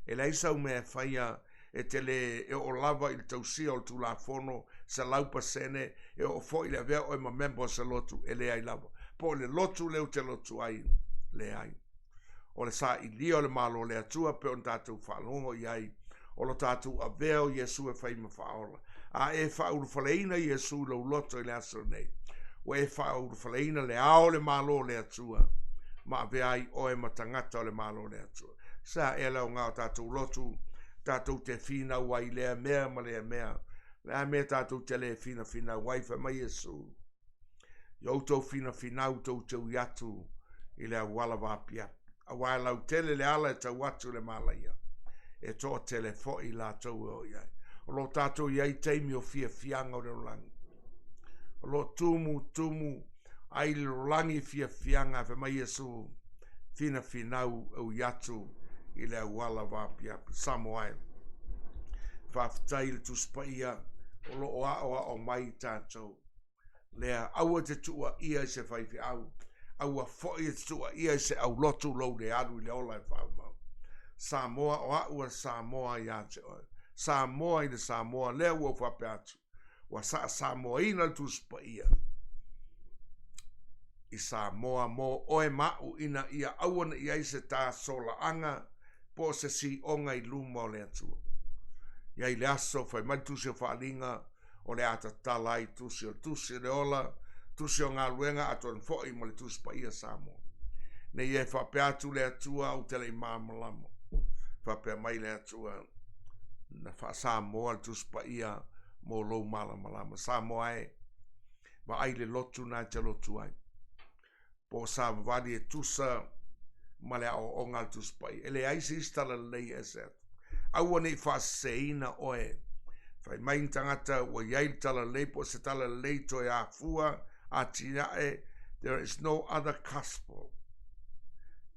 A: E leai sau mea e faia e te le e oo lava i le tausia o le Tulafono 100%, e oo foi i le avea oe ma member o se lotu, e leai lava. Po o le lotu lea ou te lotu ai, leai. O le sailia o le Malo o le Atua pei ona tatou faalogo i ai, o lo tatou avea o Iesu e fai ma faaola. A e faaulufaleina Iesu i lou loto i le aso lenei, ua e faaulufaleina le ao o le Malo o le Atua, ma avea ai oe ma tagata o le Malo o le Atua. Sa ea le aoga o tatou lotu, tatou te finau ai i lea mea ma lea mea. O le a mea tatou te le finafinau ai, fai mai Iesu. Ia outou finafinau tou te ui atu i le auala vaapiapi, auā e lautele le ala e tau atu i le malaia, e toatele foi i latou e o i ai. O lo o tatou i ai i taimi o fiafiaga o le lalolagi. O lo o tumutumu ai le lalolagi i fiafiaga, fai mai Iesu, finafinau e ui atu i le auala vaapiapi. Samoa e, faafetai i le Tusi Paia o lo o aoao mai i tatou. Lea, aua e te tuuaia i se faifeau, aua foi e te tuuaia i se aulotu lou le alu i le ola e faamau. Samoa, o a'u a le Samoa ia te oe. Samoa i le Samoa, lea ua ou faapea atu, ua saasamoaina le Tusi Paia i Samoa mo oe ma a'u ina ia aua ne i i ai se ta solaaga po o se si'oga i luma o le Atua. I ai le aso, fai mai le Tusi o Faaaliga, o le a tatala ai tusi o le Tusi o le Ola, Tusi o Galuega atonu foi ma le Tusi Paia Samoa. Ne i e faapea atu le Atua ou te le i malamalama. Faapea mai le Atua, na faa-Samoa le Tusi Paia mo lou malamalama. Samoa e, vaai le lotu na e te lotu ai. Po o savavali e tusa ma le aoaoga a le Tusi Paia. E leai se isi talalelei e ese atu. Aua ne i faaseseina oe. Fai mai ni tagata ua i ai le talalelei po o se talalelei toe afua, atinae, there is no other gospel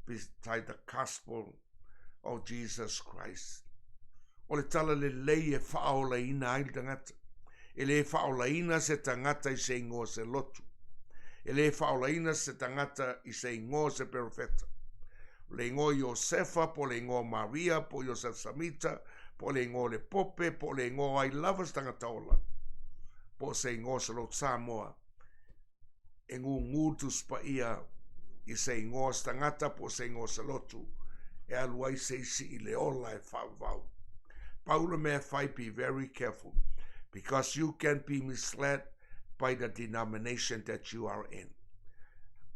A: beside the gospel of Jesus Christ. O le talalelei e faaolaina ai le tagata. E le faaolaina se tagata i se igoa o se lotu. E le faaolaina se tagata i se igoa o se perofeta. O le igoa o Iosefa, po o le igoa o Maria, po o Iosef Samita, po o le igoa o le Pope, po o le igoa o ai lava se tagata ola, po o se igoa o se lotu Samoa. E gūgū le Tusi Paia i se igoa o se tagata po o se igoa o se lotu e alu ai se isi i le ola e faavavau. Pau le mea e fai, be very careful because you can be misled by the denomination that you are in.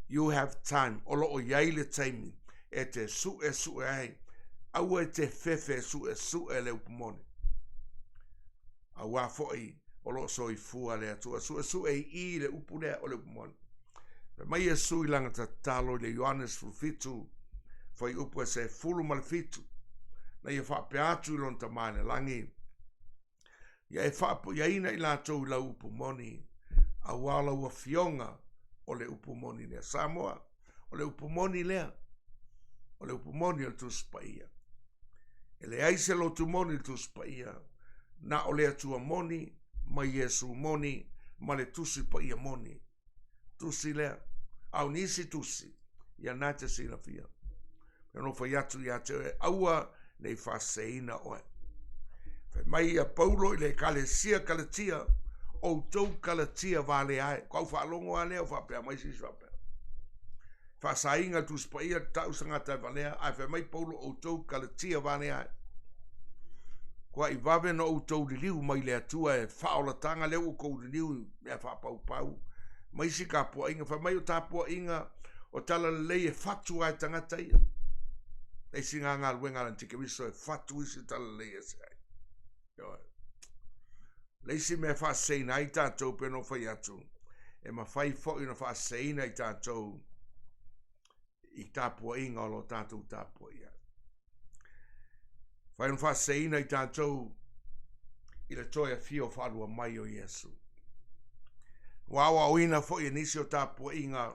A: You have time, o lo o i ai le taimi e te suʻesuʻe ai, aua e te fefe e suʻesuʻe le upu moni. Auā foi o lo o soifua le Atua. Suʻesuʻe i i le upu lea o le upu moni. Fai mai Iesu i lana tatalo i le Ioane 17, fuaiupu e 17, na ia faapea atu i lona Tama i le lagi, Ia e faapuiaina i latou i lau upu moni, auā o lau Afioga o le upu moni lea. Samoa, o le upu moni lea, o le upu moni o le Tusi Paia. E leai se lotu moni i le Tusi Paia, na o le Atua moni, ma Iesu moni, ma le Tusi Paia moni. Tusi lea. A o nisi tusi, ia na te silafia. E ono fai atu ia te oe, aua ne i faaseseina oe. Fai mai ia Paulo i le Ekalesia Kalatia, outou Kalatia valea e. Ko au faalogo a lea o faapea mai se isi faapea. Faasaina le Tusi Paia, tau se tagata e valea, ae fai mai Paulo, outou Kalatia valea e. Kua i vave na outou liliu mai le Atua e faaolataga lea ua outou liliu i mea faapaupau ma isi tapuaiga. Fai mai o tapuaiga o talalelei e fatu lava e tagata ia. Le isi na galuega a le antikeriso e fatu isi talalelei ese ai. Ioe. Le isi mea e faaseseina ai tatou pe no fai atu, e mafai foi ona faaseseina i tatou i tapuaiga o lo tatou tapuai ai. Fai ona faaseseina i tatou i le toe afio faalua mai o Iesu. Ua aoaoina foi e nisi o tapuaiga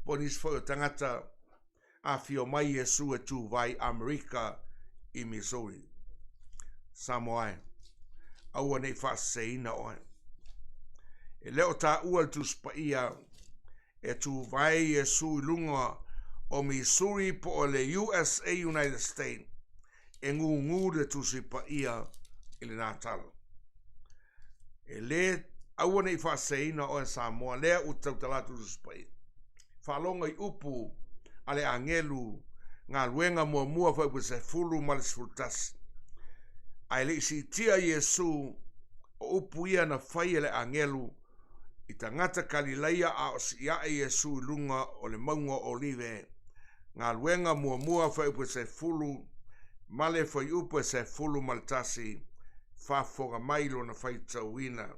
A: po Po o nisi foi o tagata afio mai Iesu e tuvae i Amerika i Missouri. Samoa e, aua ne i faaseseina oe. E le o taua i le Tusi Paia e tuvae Iesu i luga o Missouri po o le USA United States e gugu le Tusi Paia i lena tala. E le aua ne i faaseseina oe Samoa, lea ua tautala atu le Tusi Paia. Faalogo i upu a le agelu galuega muamua fuaiupu 10 ma le 11. Ae le i siitia Iesu, o upu ia na fai e le agelu i tagata Kalilaia a o sii ae Iesu i luga o le mauga o Olive. Galuega muamua fuaiupu 10 ma le fuaiupu 11, faafofoga mai lona faitauina.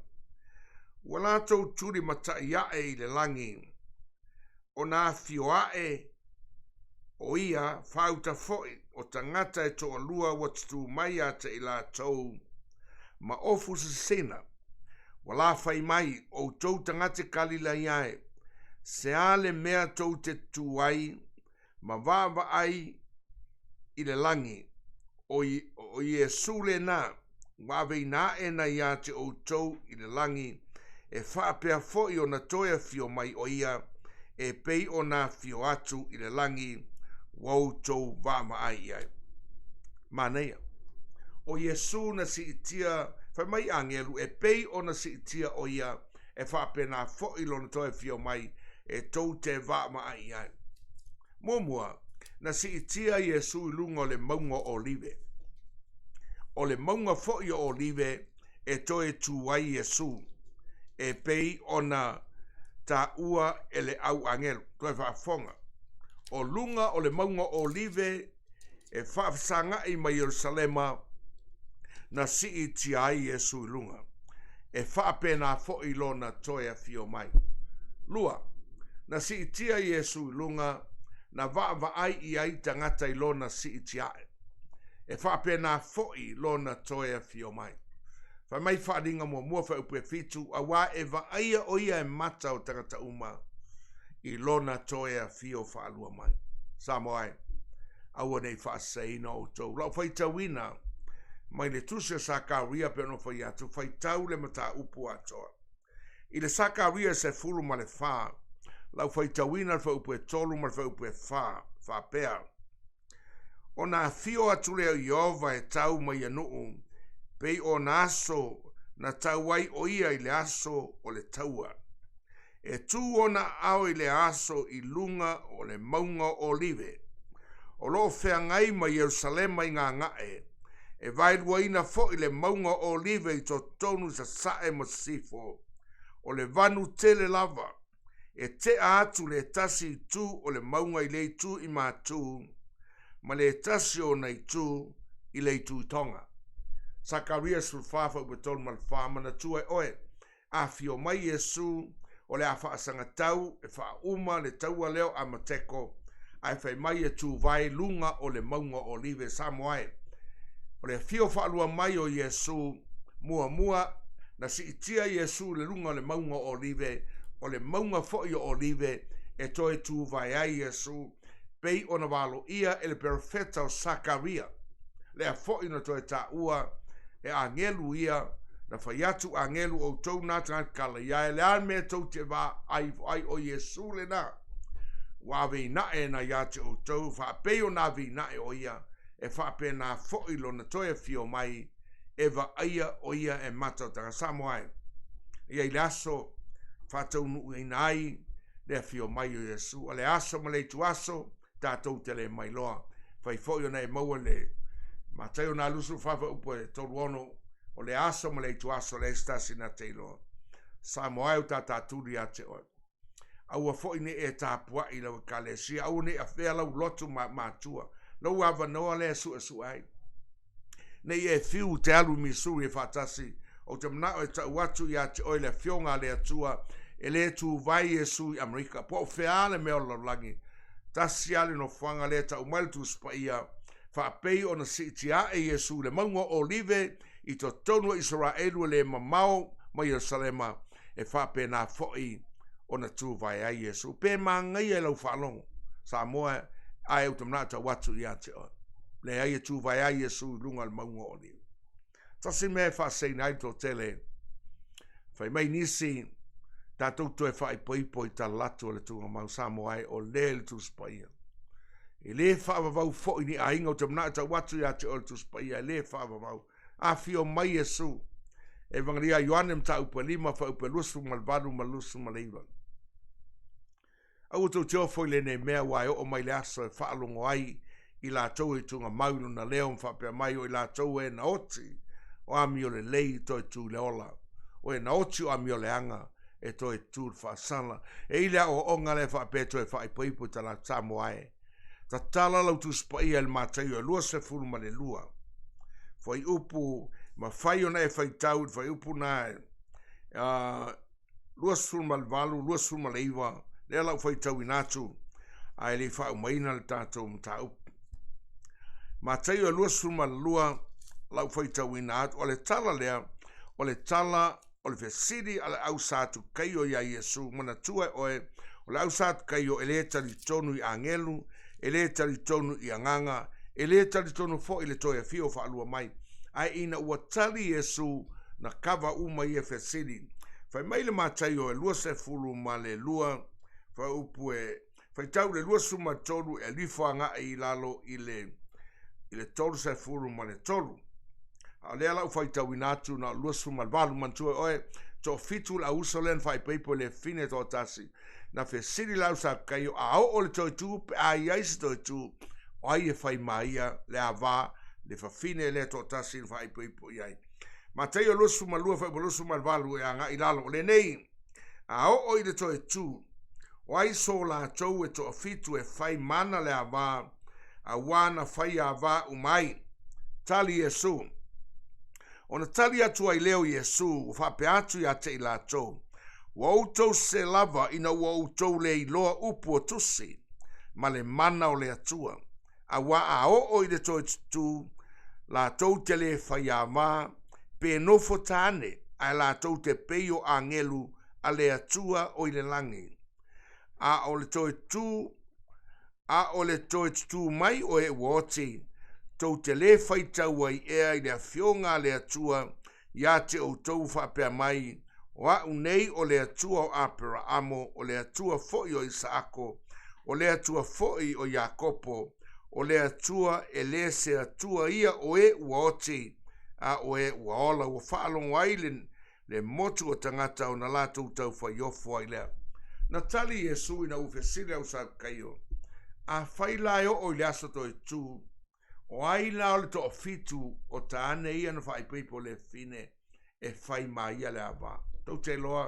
A: Ua latou tulimatai ae i le lagi, ona afio ae o ia faauta foi o tagata e toalua ua tutū mai ia te i latou ma ofu sisina, ua la fai mai, Outou tagata Kalilaia e, se a le mea tou te tutū ai ma vaavaai i le lagi, o Iesu lena ua aveina aʻe na ia te outou i le lagi, e faapea foi ona toe afio mai o ia, e pei ona afio atu i le lagi ua outou vaavaai i ai. Manaia. O Iesu na siitia, fai mai agelu, e pei ona siitia o ia, e faapena foi lona toe afio mai, e tou te vaavaai i ai. Muamua, na siitia Iesu i luga o le mauga o Olive. O le mauga foi o Olive e toe tu ai Iesu, e pei ona taua e le au agelu. Toe faafofoga. O luga o le mauga o Olive e faafesagaʻi ma Ierusalema na siitia ai Iesu i luga. E faapena foi lona toe afio mai. Lua, na siitia Iesu i luga, na vaavaai i ai tagata i lona siitia aʻe. E faapena foi lona toe afio mai. Fai mai Faaaliga muamua fuaiupu e 7, auā e vaaia o ia e mata o tagata uma i lona toe afio faalua mai. Samoa e, aua ne i faaseseina outou. Lau faitauina mai le tusi o Sakaria pe ona fai atu, faitau le mataupu atoa. I le Sakaria 14, lau faitauina le fuaiupu e 3 ma le fuaiupu e 4, faapea, Ona afio atu lea o Ieova e tau ma ia nuu, pei o na aso na tau ai o ia i le aso o le taua. E tū ona aao i lea aso i luga o le mauga o Olive, o lo o feagai ma Ierusalema i gagae, e vaeluaina foi le mauga o Olive i totonu i sasae ma sisifo, o le vanu tele lava, e tea atu le tasi itu o le mauga i le itu i matū, ma le tasi o ona itu i le itu i tonga. Sakaria 14 fuaiupu 3 ma le 4, Manatua e oe, Afio mai Iesu, o le a faasagatau e faauma le taua lea o Amateko, ae fai mai e tuvae luga o le mauga o Olive. Samoa e, o le afio faalua mai o Iesu, muamua na siitia Iesu i le luga o le mauga o Olive, o le mauga foi o Olive e toe tuvae ai Iesu, pei ona valoia e le perofeta o Sakaria. Lea foi na toe taua e agelu ia, na fai atu agelu outou nā tagata Kalaia e, le a le mea tou te vaai ai o Iesu lena ua aveinaʻe na ia te outou, faapei ona aveinaʻe o ia, e faapena foi lona toe afio mai, e vaaia o ia e mata o tagata Samoa e. Ia i le aso faataunuuina ai le afio mai o Iesu, o le aso ma le ituaso, tatou te le mailoa. Fai foi ona e maua le Mataio na 24 fuaiupu e 36, o le aso ma le ituaso leai se tasi na te iloa. Samoa e o tatatuli ia te oe. Aua foi ne i e tapuai i lau ekalesia, aua ne i afea lau lotu ma matua, lou avanoa lea e suesue ai. Ne i e fiu te alu i Missouri e faatasi, ou te manao e tau atu ia te oe le Afioga a le Atua, e le tuvae Iesu i Amerika. Po o fea le mea o le lalolagi, tasi lava le nofoaga lea e tau mai le Tusi Paia, faapei ona siitia ae Iesu i le mauga o Olive i totonu o Isaraelu e le mamao mai Ierusalema, e faapena foi ona tuvae ai Iesu. Pe manaia i lau faalogo, Samoa ae ou te manao e tau atu ia te oe. Leai e tuvae ai Iesu i luga o le mauga o Oliva. Tasi mea e faaseseina ai le toatele, fai mai nisi, tatou toe faaipoipo i talalatu o le tuugamau Samoa e o le le Tusi Paia. E le faavavau foi ni aiga ou te manao e tau atu ia te oe le Tusi Paia, e le faavavau. Afio mai Iesu. Evagelia a Ioane mataupu e 5 fuaiupu e 28 ma le 29. Aua tou te ofo i lenei mea, aua e oo mai le aso e faalogo ai i latou e tuugamau i lona leo ma faapea mai, o i latou e na oti o amiolelei e toe tu i le ola, o e na oti o amioleaga e toe tu i le faasala. E i le aoaoga lea faapea e toe faaipoipo i talaatu Samoa e. Tatala lau Tusi Paia i le Mataio e 22. Fuaiupu, mafai ona e faitau i le fuaiupu na e 28, 29, lea la ou faitauina atu, ae le i faaumaina le tatou mataupu. Mataio 22, la ou faitauina atu, o le tala lea, o le tala o le fesili a le au Satukaio iā Iesu, manatua e oe, o le au Satukaio e le talitonu i agelu, e le talitonu i agaga, e le talitonu foi i le toe afio faalua mai. Ae ina ua tali Iesu, na kava uma ia fesili. Fai mai le Mataio e 22 fuaiupu e faitau le 23 e alifo agai i lalo i le i le 33. A o lea la ua faitauina atu na o le 28, manatua oe, toafitu le auuso lea na faaipoipo i le fine toatasi. Na fesili le au Satukaio, a oo le toe tu pe a i ai se toe tu, o ai e fai ma ia le ava le fafine lea toatasi na faaipoipo i ai. Mataio 22 fuaiupu 28 e agai i lalo, o lenei, a oo i le toe tu, o ai so latou e toafitu e fai mana le ava, auā na fai ava uma ai. Tali Iesu. Ona tali atu ai lea o Iesu, ua faapea atu ia te i latou, Ua outou sese lava ina ua outou le iloa upu o tusi ma le mana o le Atua, auā a oo i le toe tutū, latou te le fai ava, pe nofo tane, ae latou te pei o agelu a le Atua o i le lagi. A o le toe tū, a o le toe tutū mai o e ua oti, tou te le faitau ai ea i le afioga a le Atua ia te outou faapea mai, O a'u nei o le Atua o Aperaamo, o le Atua foi o Isaako, o le Atua foi o Iakopo, o le Atua e le se Atua ia o e ua oti, a o e ua ola. Ua faalogo ai le, le motu o tagata ona latou taufaiofu ai lea. Na tali Iesu ina ua fesili au Satukaio, Afai la e oo i le aso toe tū, O ai la o le toafitu o tāne ia na faaipoipo le fine e fai ma ia le ava? Tou te iloa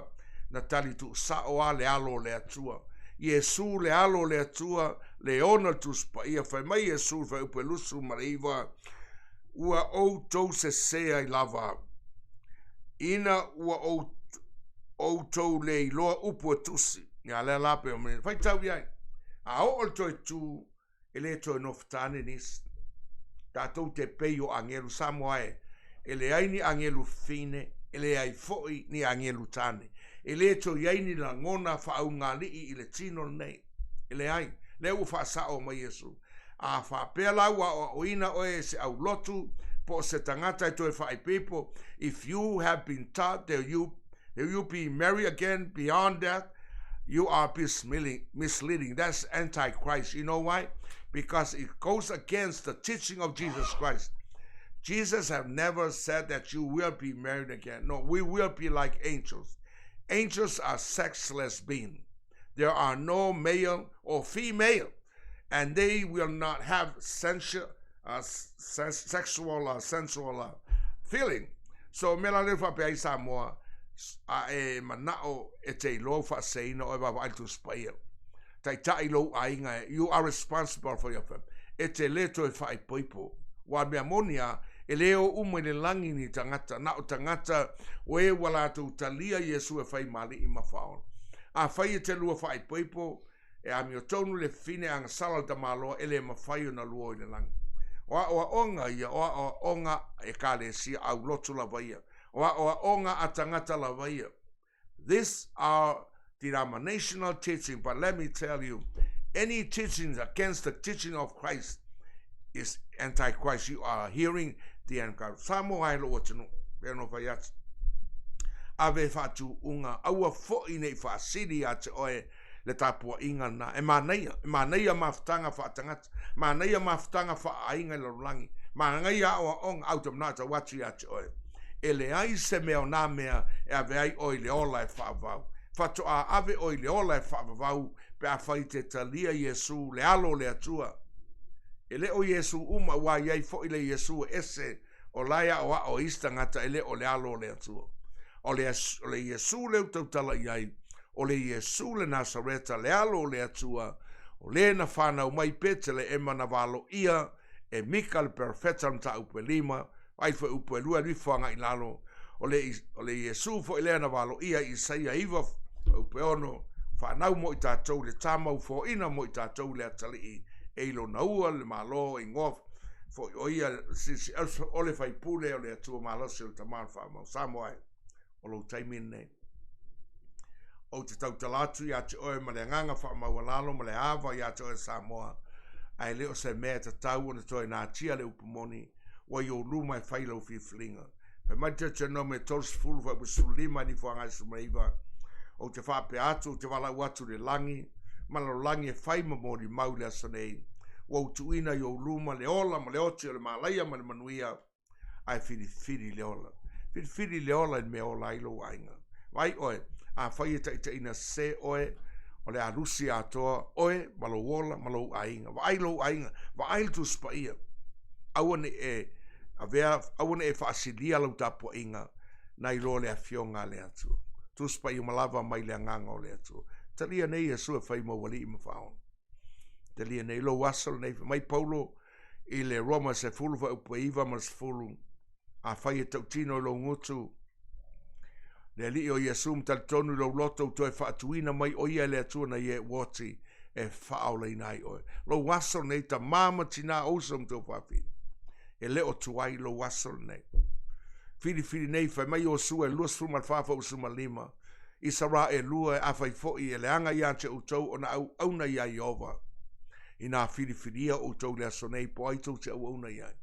A: na tali tuusao a le Alo o le Atua. Iesu le Alo o le Atua, le ona le Tusi Paia, fai mai Iesu i le fuaiupu e 29, Ua outou sese ai lava, ina ua outou le iloa upu o tusi. Ia lea la pe o faitau i ai. A oo le toe tu, e le toe nofotane nisi. Tatou te pei o agelu Samoa e, e leai ni agelu fine, e leai foi ni agelu tane. E le toe i ai ni lagona faaugaalii i le tino lenei. E leai, lea ua faasao mai Iesu. A faapea la ua aoaoina oe e se aulotu po o se tagata e toe faaipoipo, if you have been taught that you that you be married again beyond death, you are misleading. That's antichrist. You know why? Because it goes against the teaching of Jesus Christ. Jesus have never said that you will be married again. No, we will be like angels. Angels are sexless beings. There are no male or female, and they will not have sensual, sexual, sensual feeling. So mea la lea faapea ai Samoa, a e manao e te iloa ua faaseseina oe vaavaai le Tusi Paia. Taitai lou aiga, you are responsible for your family. E te le toe faaipoipo. Ua mea moni a, e le o uma i le lagi ni tagata, na o tagata o e ua latou talia Iesu e fai ma alii ma faaola. Afai e te lua faaipoipo, e amiotonu le fine agasala le tamaloa e le mafai ona lua o i le lagi. O aoaoga ia, o aoaoga ekalesia aulotu lava ia. O aoaoga a tagata lava ia. These are Denominational teaching, but let me tell you, any teachings against the teaching of Christ is anti-Christ. You are hearing the Antichrist. Samoa e lou atunuu, pei ona fai atu. Ave faatuuga, aua foi ne i faasili ia te oe le tapuaiga lena. E manaia, e manaia mafutaga faatagata, manaia mafutaga faaaiga i le lalolagi, manaia aoaoga, ae ou te manao e tau atu ia te oe. E leai se mea o na mea e ave ai oe i le ola e faavavau. Faatoa ave oe i le ola e faavavau pe afai e te talia Iesu, le Alo o le Atua. E le o Iesu uma, aua e i ai foi le Iesu e ese o la e aoao e isi tagata e le o le Alo o le Atua. O le, o le Iesu lea ua tautala i ai, o le Iesu le Nasareta, le Alo o le Atua, o le na fanau mai i Peteleema na valoia e Mika le perofeta o le mataupu e lima, vaai foi upu e lua e alu ifo agai i lalo, o le, o le Iesu foi lea na valoia i Isaia 9, upu e 6, fanau mo i tatou le tama ua foaina mo i tatou le atalii, e i lona ua le Malo, e igoa foi o ia o le faipule o le Atua malosi o le Tama o le Faamau. Samoa e, o lou taimi lenei. Ou te tautala atu ia te oe ma le agaga faamaualalo ma le ava ia te oe Samoa, ae le o se mea e tatau ona toe natia le upu moni, ua i ou luma e fai lau filifiliga. Fai mai le Deuteronome 30 fuaiupu 15 e nifo agai 19, Ou te faapea atu, ou te valaau atu i le lagi, ma le lalolagi e fai ma molimau i le aso nei, ua ou tuuina i ou luma le ola ma le oti o le malaia ma le manuia, ae filifili le ola. Filifili le ola i le mea e ola ai lou aiga. Vaai oe, afai e taitaiina sese oe, o le a lusi atoa oe ma lou ola ma lou aiga. Vaai lou aiga, vaai le Tusi Paia. Aua ne i e avea, aua ne i e faasilia lau tapuaiga nai lo le Afioga a le Atua. Tusi Paia uma lava mai le Agaga o le Atua. Talia nei Iesu e fai ma ou Alii ma Faaola. Talia nei lou aso lenei, fai mai Paulo i le Roma 10 fuaiupu e 9 ma le 10, Afai e tautino i lou gutu le Alii o Iesu ma talitonu i lou loto ua toe faatuina mai o ia e le Atua na ia e ua oti e faaolaina ai oe. Lou aso lenei, tamā ma tinā, o uso ma tuafafine, e le o tuai lou aso lenei. Filifili nei, fai mai Iosua e 24 fuaiupu 15, Isaraelu e, afai foi e leaga ia te outou ona auauna iā Ieova, inā filifilia outou i le aso nei, po o ai tou te auauna i ai?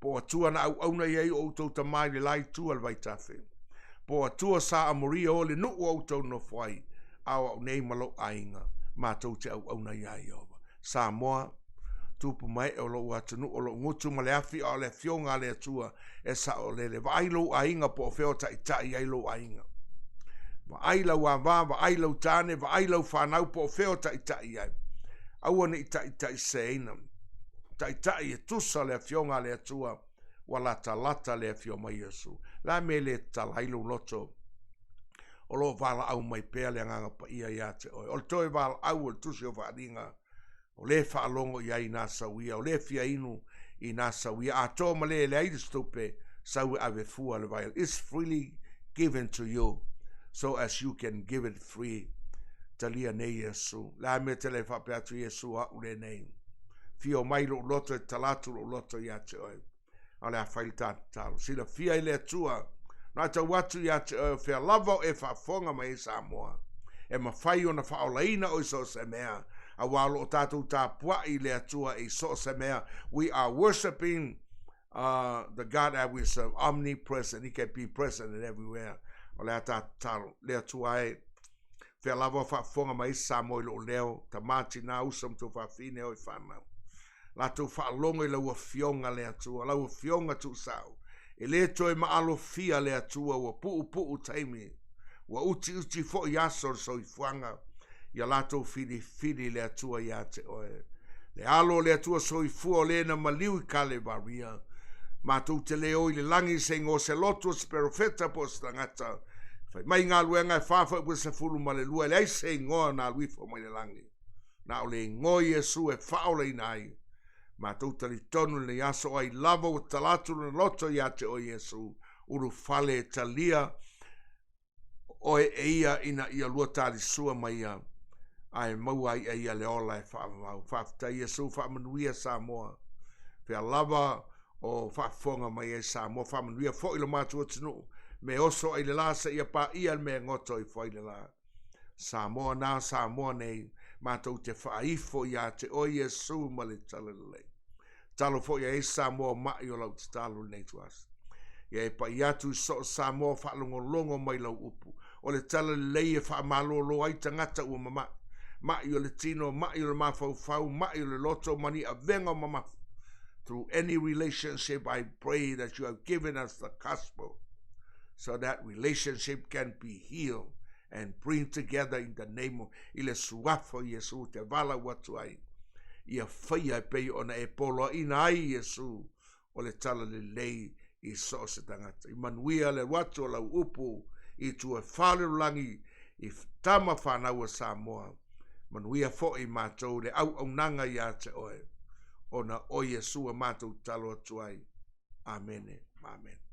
A: Po o Atua na auauna i ai o outou tamā i le la itu a le vaitafe? Po o Atua sa Amoria o le nuu o outou nonofo ai, a o au nei ma lou aiga, matou te auauna iā Ieova? Samoa, tupu ma ee o lou atunuu, o lou gutu ma le afi, a o le Afioga a le Atua e saolele. Vaai lou aiga po o fea o taitai ai lou aiga. Vaai lau ava, vaai lau tane, vaai lau fanau po o fea o taitai ai. Aua ne i taitaiseseina. Taitai e tusa le Afioga a le Atua ua latalata le afio mai Iesu. O le a mea e le tatala ai lou loto? O lo o valaau mai pea le Agaga Paia ia te oe. O le toe valaau o le Tusi o Faaaliga, o le faalogo i ai inā sau ia, o le fia inu inā sau ia, atoa ma le e leai le tupe, sau e ave fua le vai. It's freely given to you, so as you can give it free. Talia nei Iesu. Le a mea te le faapea atu Iesu o a'u lenei. Fio mai lou loto e tatala atu lou loto ia te oe. A o le a fai le ta tatalo. Silafia e le Atua, na tau atu ia te oe o fea lava o e faafofoga mai ai Samoa. E mafai ona faaolaina oe i so o se mea, aua o lo o tatou tapuai i le Atua i so o se mea. We are worshipping uh, the God that we serve, omnipresent. He can be present in everywhere. O le a ta tatalo. Le Atua e, fea lava o faafofoga mai ai Samoa i lou leo, tamā, tinā, uso ma tuafafine o i whanau. Latou faalogo i lau Afioga le Atua, lau Afioga tuusao. E le toe maalofia le Atua ua puupuu taimi, ua utiuti foi aso o le soifuaga, ia latou filifili le Atua ia te oe. Le alo o le Atua soifua o le na maliu i Kalevaria. Matou te le o i le lagi i se igoa o se lotu o se perofeta po o se tagata. Fai mai galuega e fa fuaiupu 12, e leai se igoa na alu ifo mai le lagi. Na o le igoa o Iesu e faaolaina ai. Matou talitonu i lenei aso o ai lava ua tatala atu lona loto ia te oe Iesu, ulufale e talia oe e ia ina ia lua talisua ma ia, ae maua ai e ia le ola e faavavau. Faafetai Iesu, faamanuia Samoa. Fea lava o faafofoga mai ai Samoa, faamanuia foi lo matou atunuu, me oso ai le la seia paia le mea e goto ifo ai le la. Samoa na Samoa nei, matou te faaifo ia te oe Iesu ma le Talalelei. Tatalo foi ia i ai Samoa ma'i o lau tatalo i lenei ituaso. Ia e pai atu i so o Samoa faalogologo mai lau upu. O le Talalelei e faamalolo ai tagata ua mama'i. Ma'i o le tino, ma'i o le mafaufau, ma'i o le loto ma ni avega o mamafa. Through any relationship I pray that you have given us the gospel so that relationship can be healed and bring together in the name of i le suafa o Iesu te valaau atu ai ia faia e pei ona e poloaina ai Iesu o le talalelei i so o se tagata. I manuia le alu atu o lau upu i itu e fa o le lalolagi i tama fanau a Samoa. Manuia foi matou le auaunaga ia te oe ona o Iesu e matou tatalo atu ai. Amene ma amene.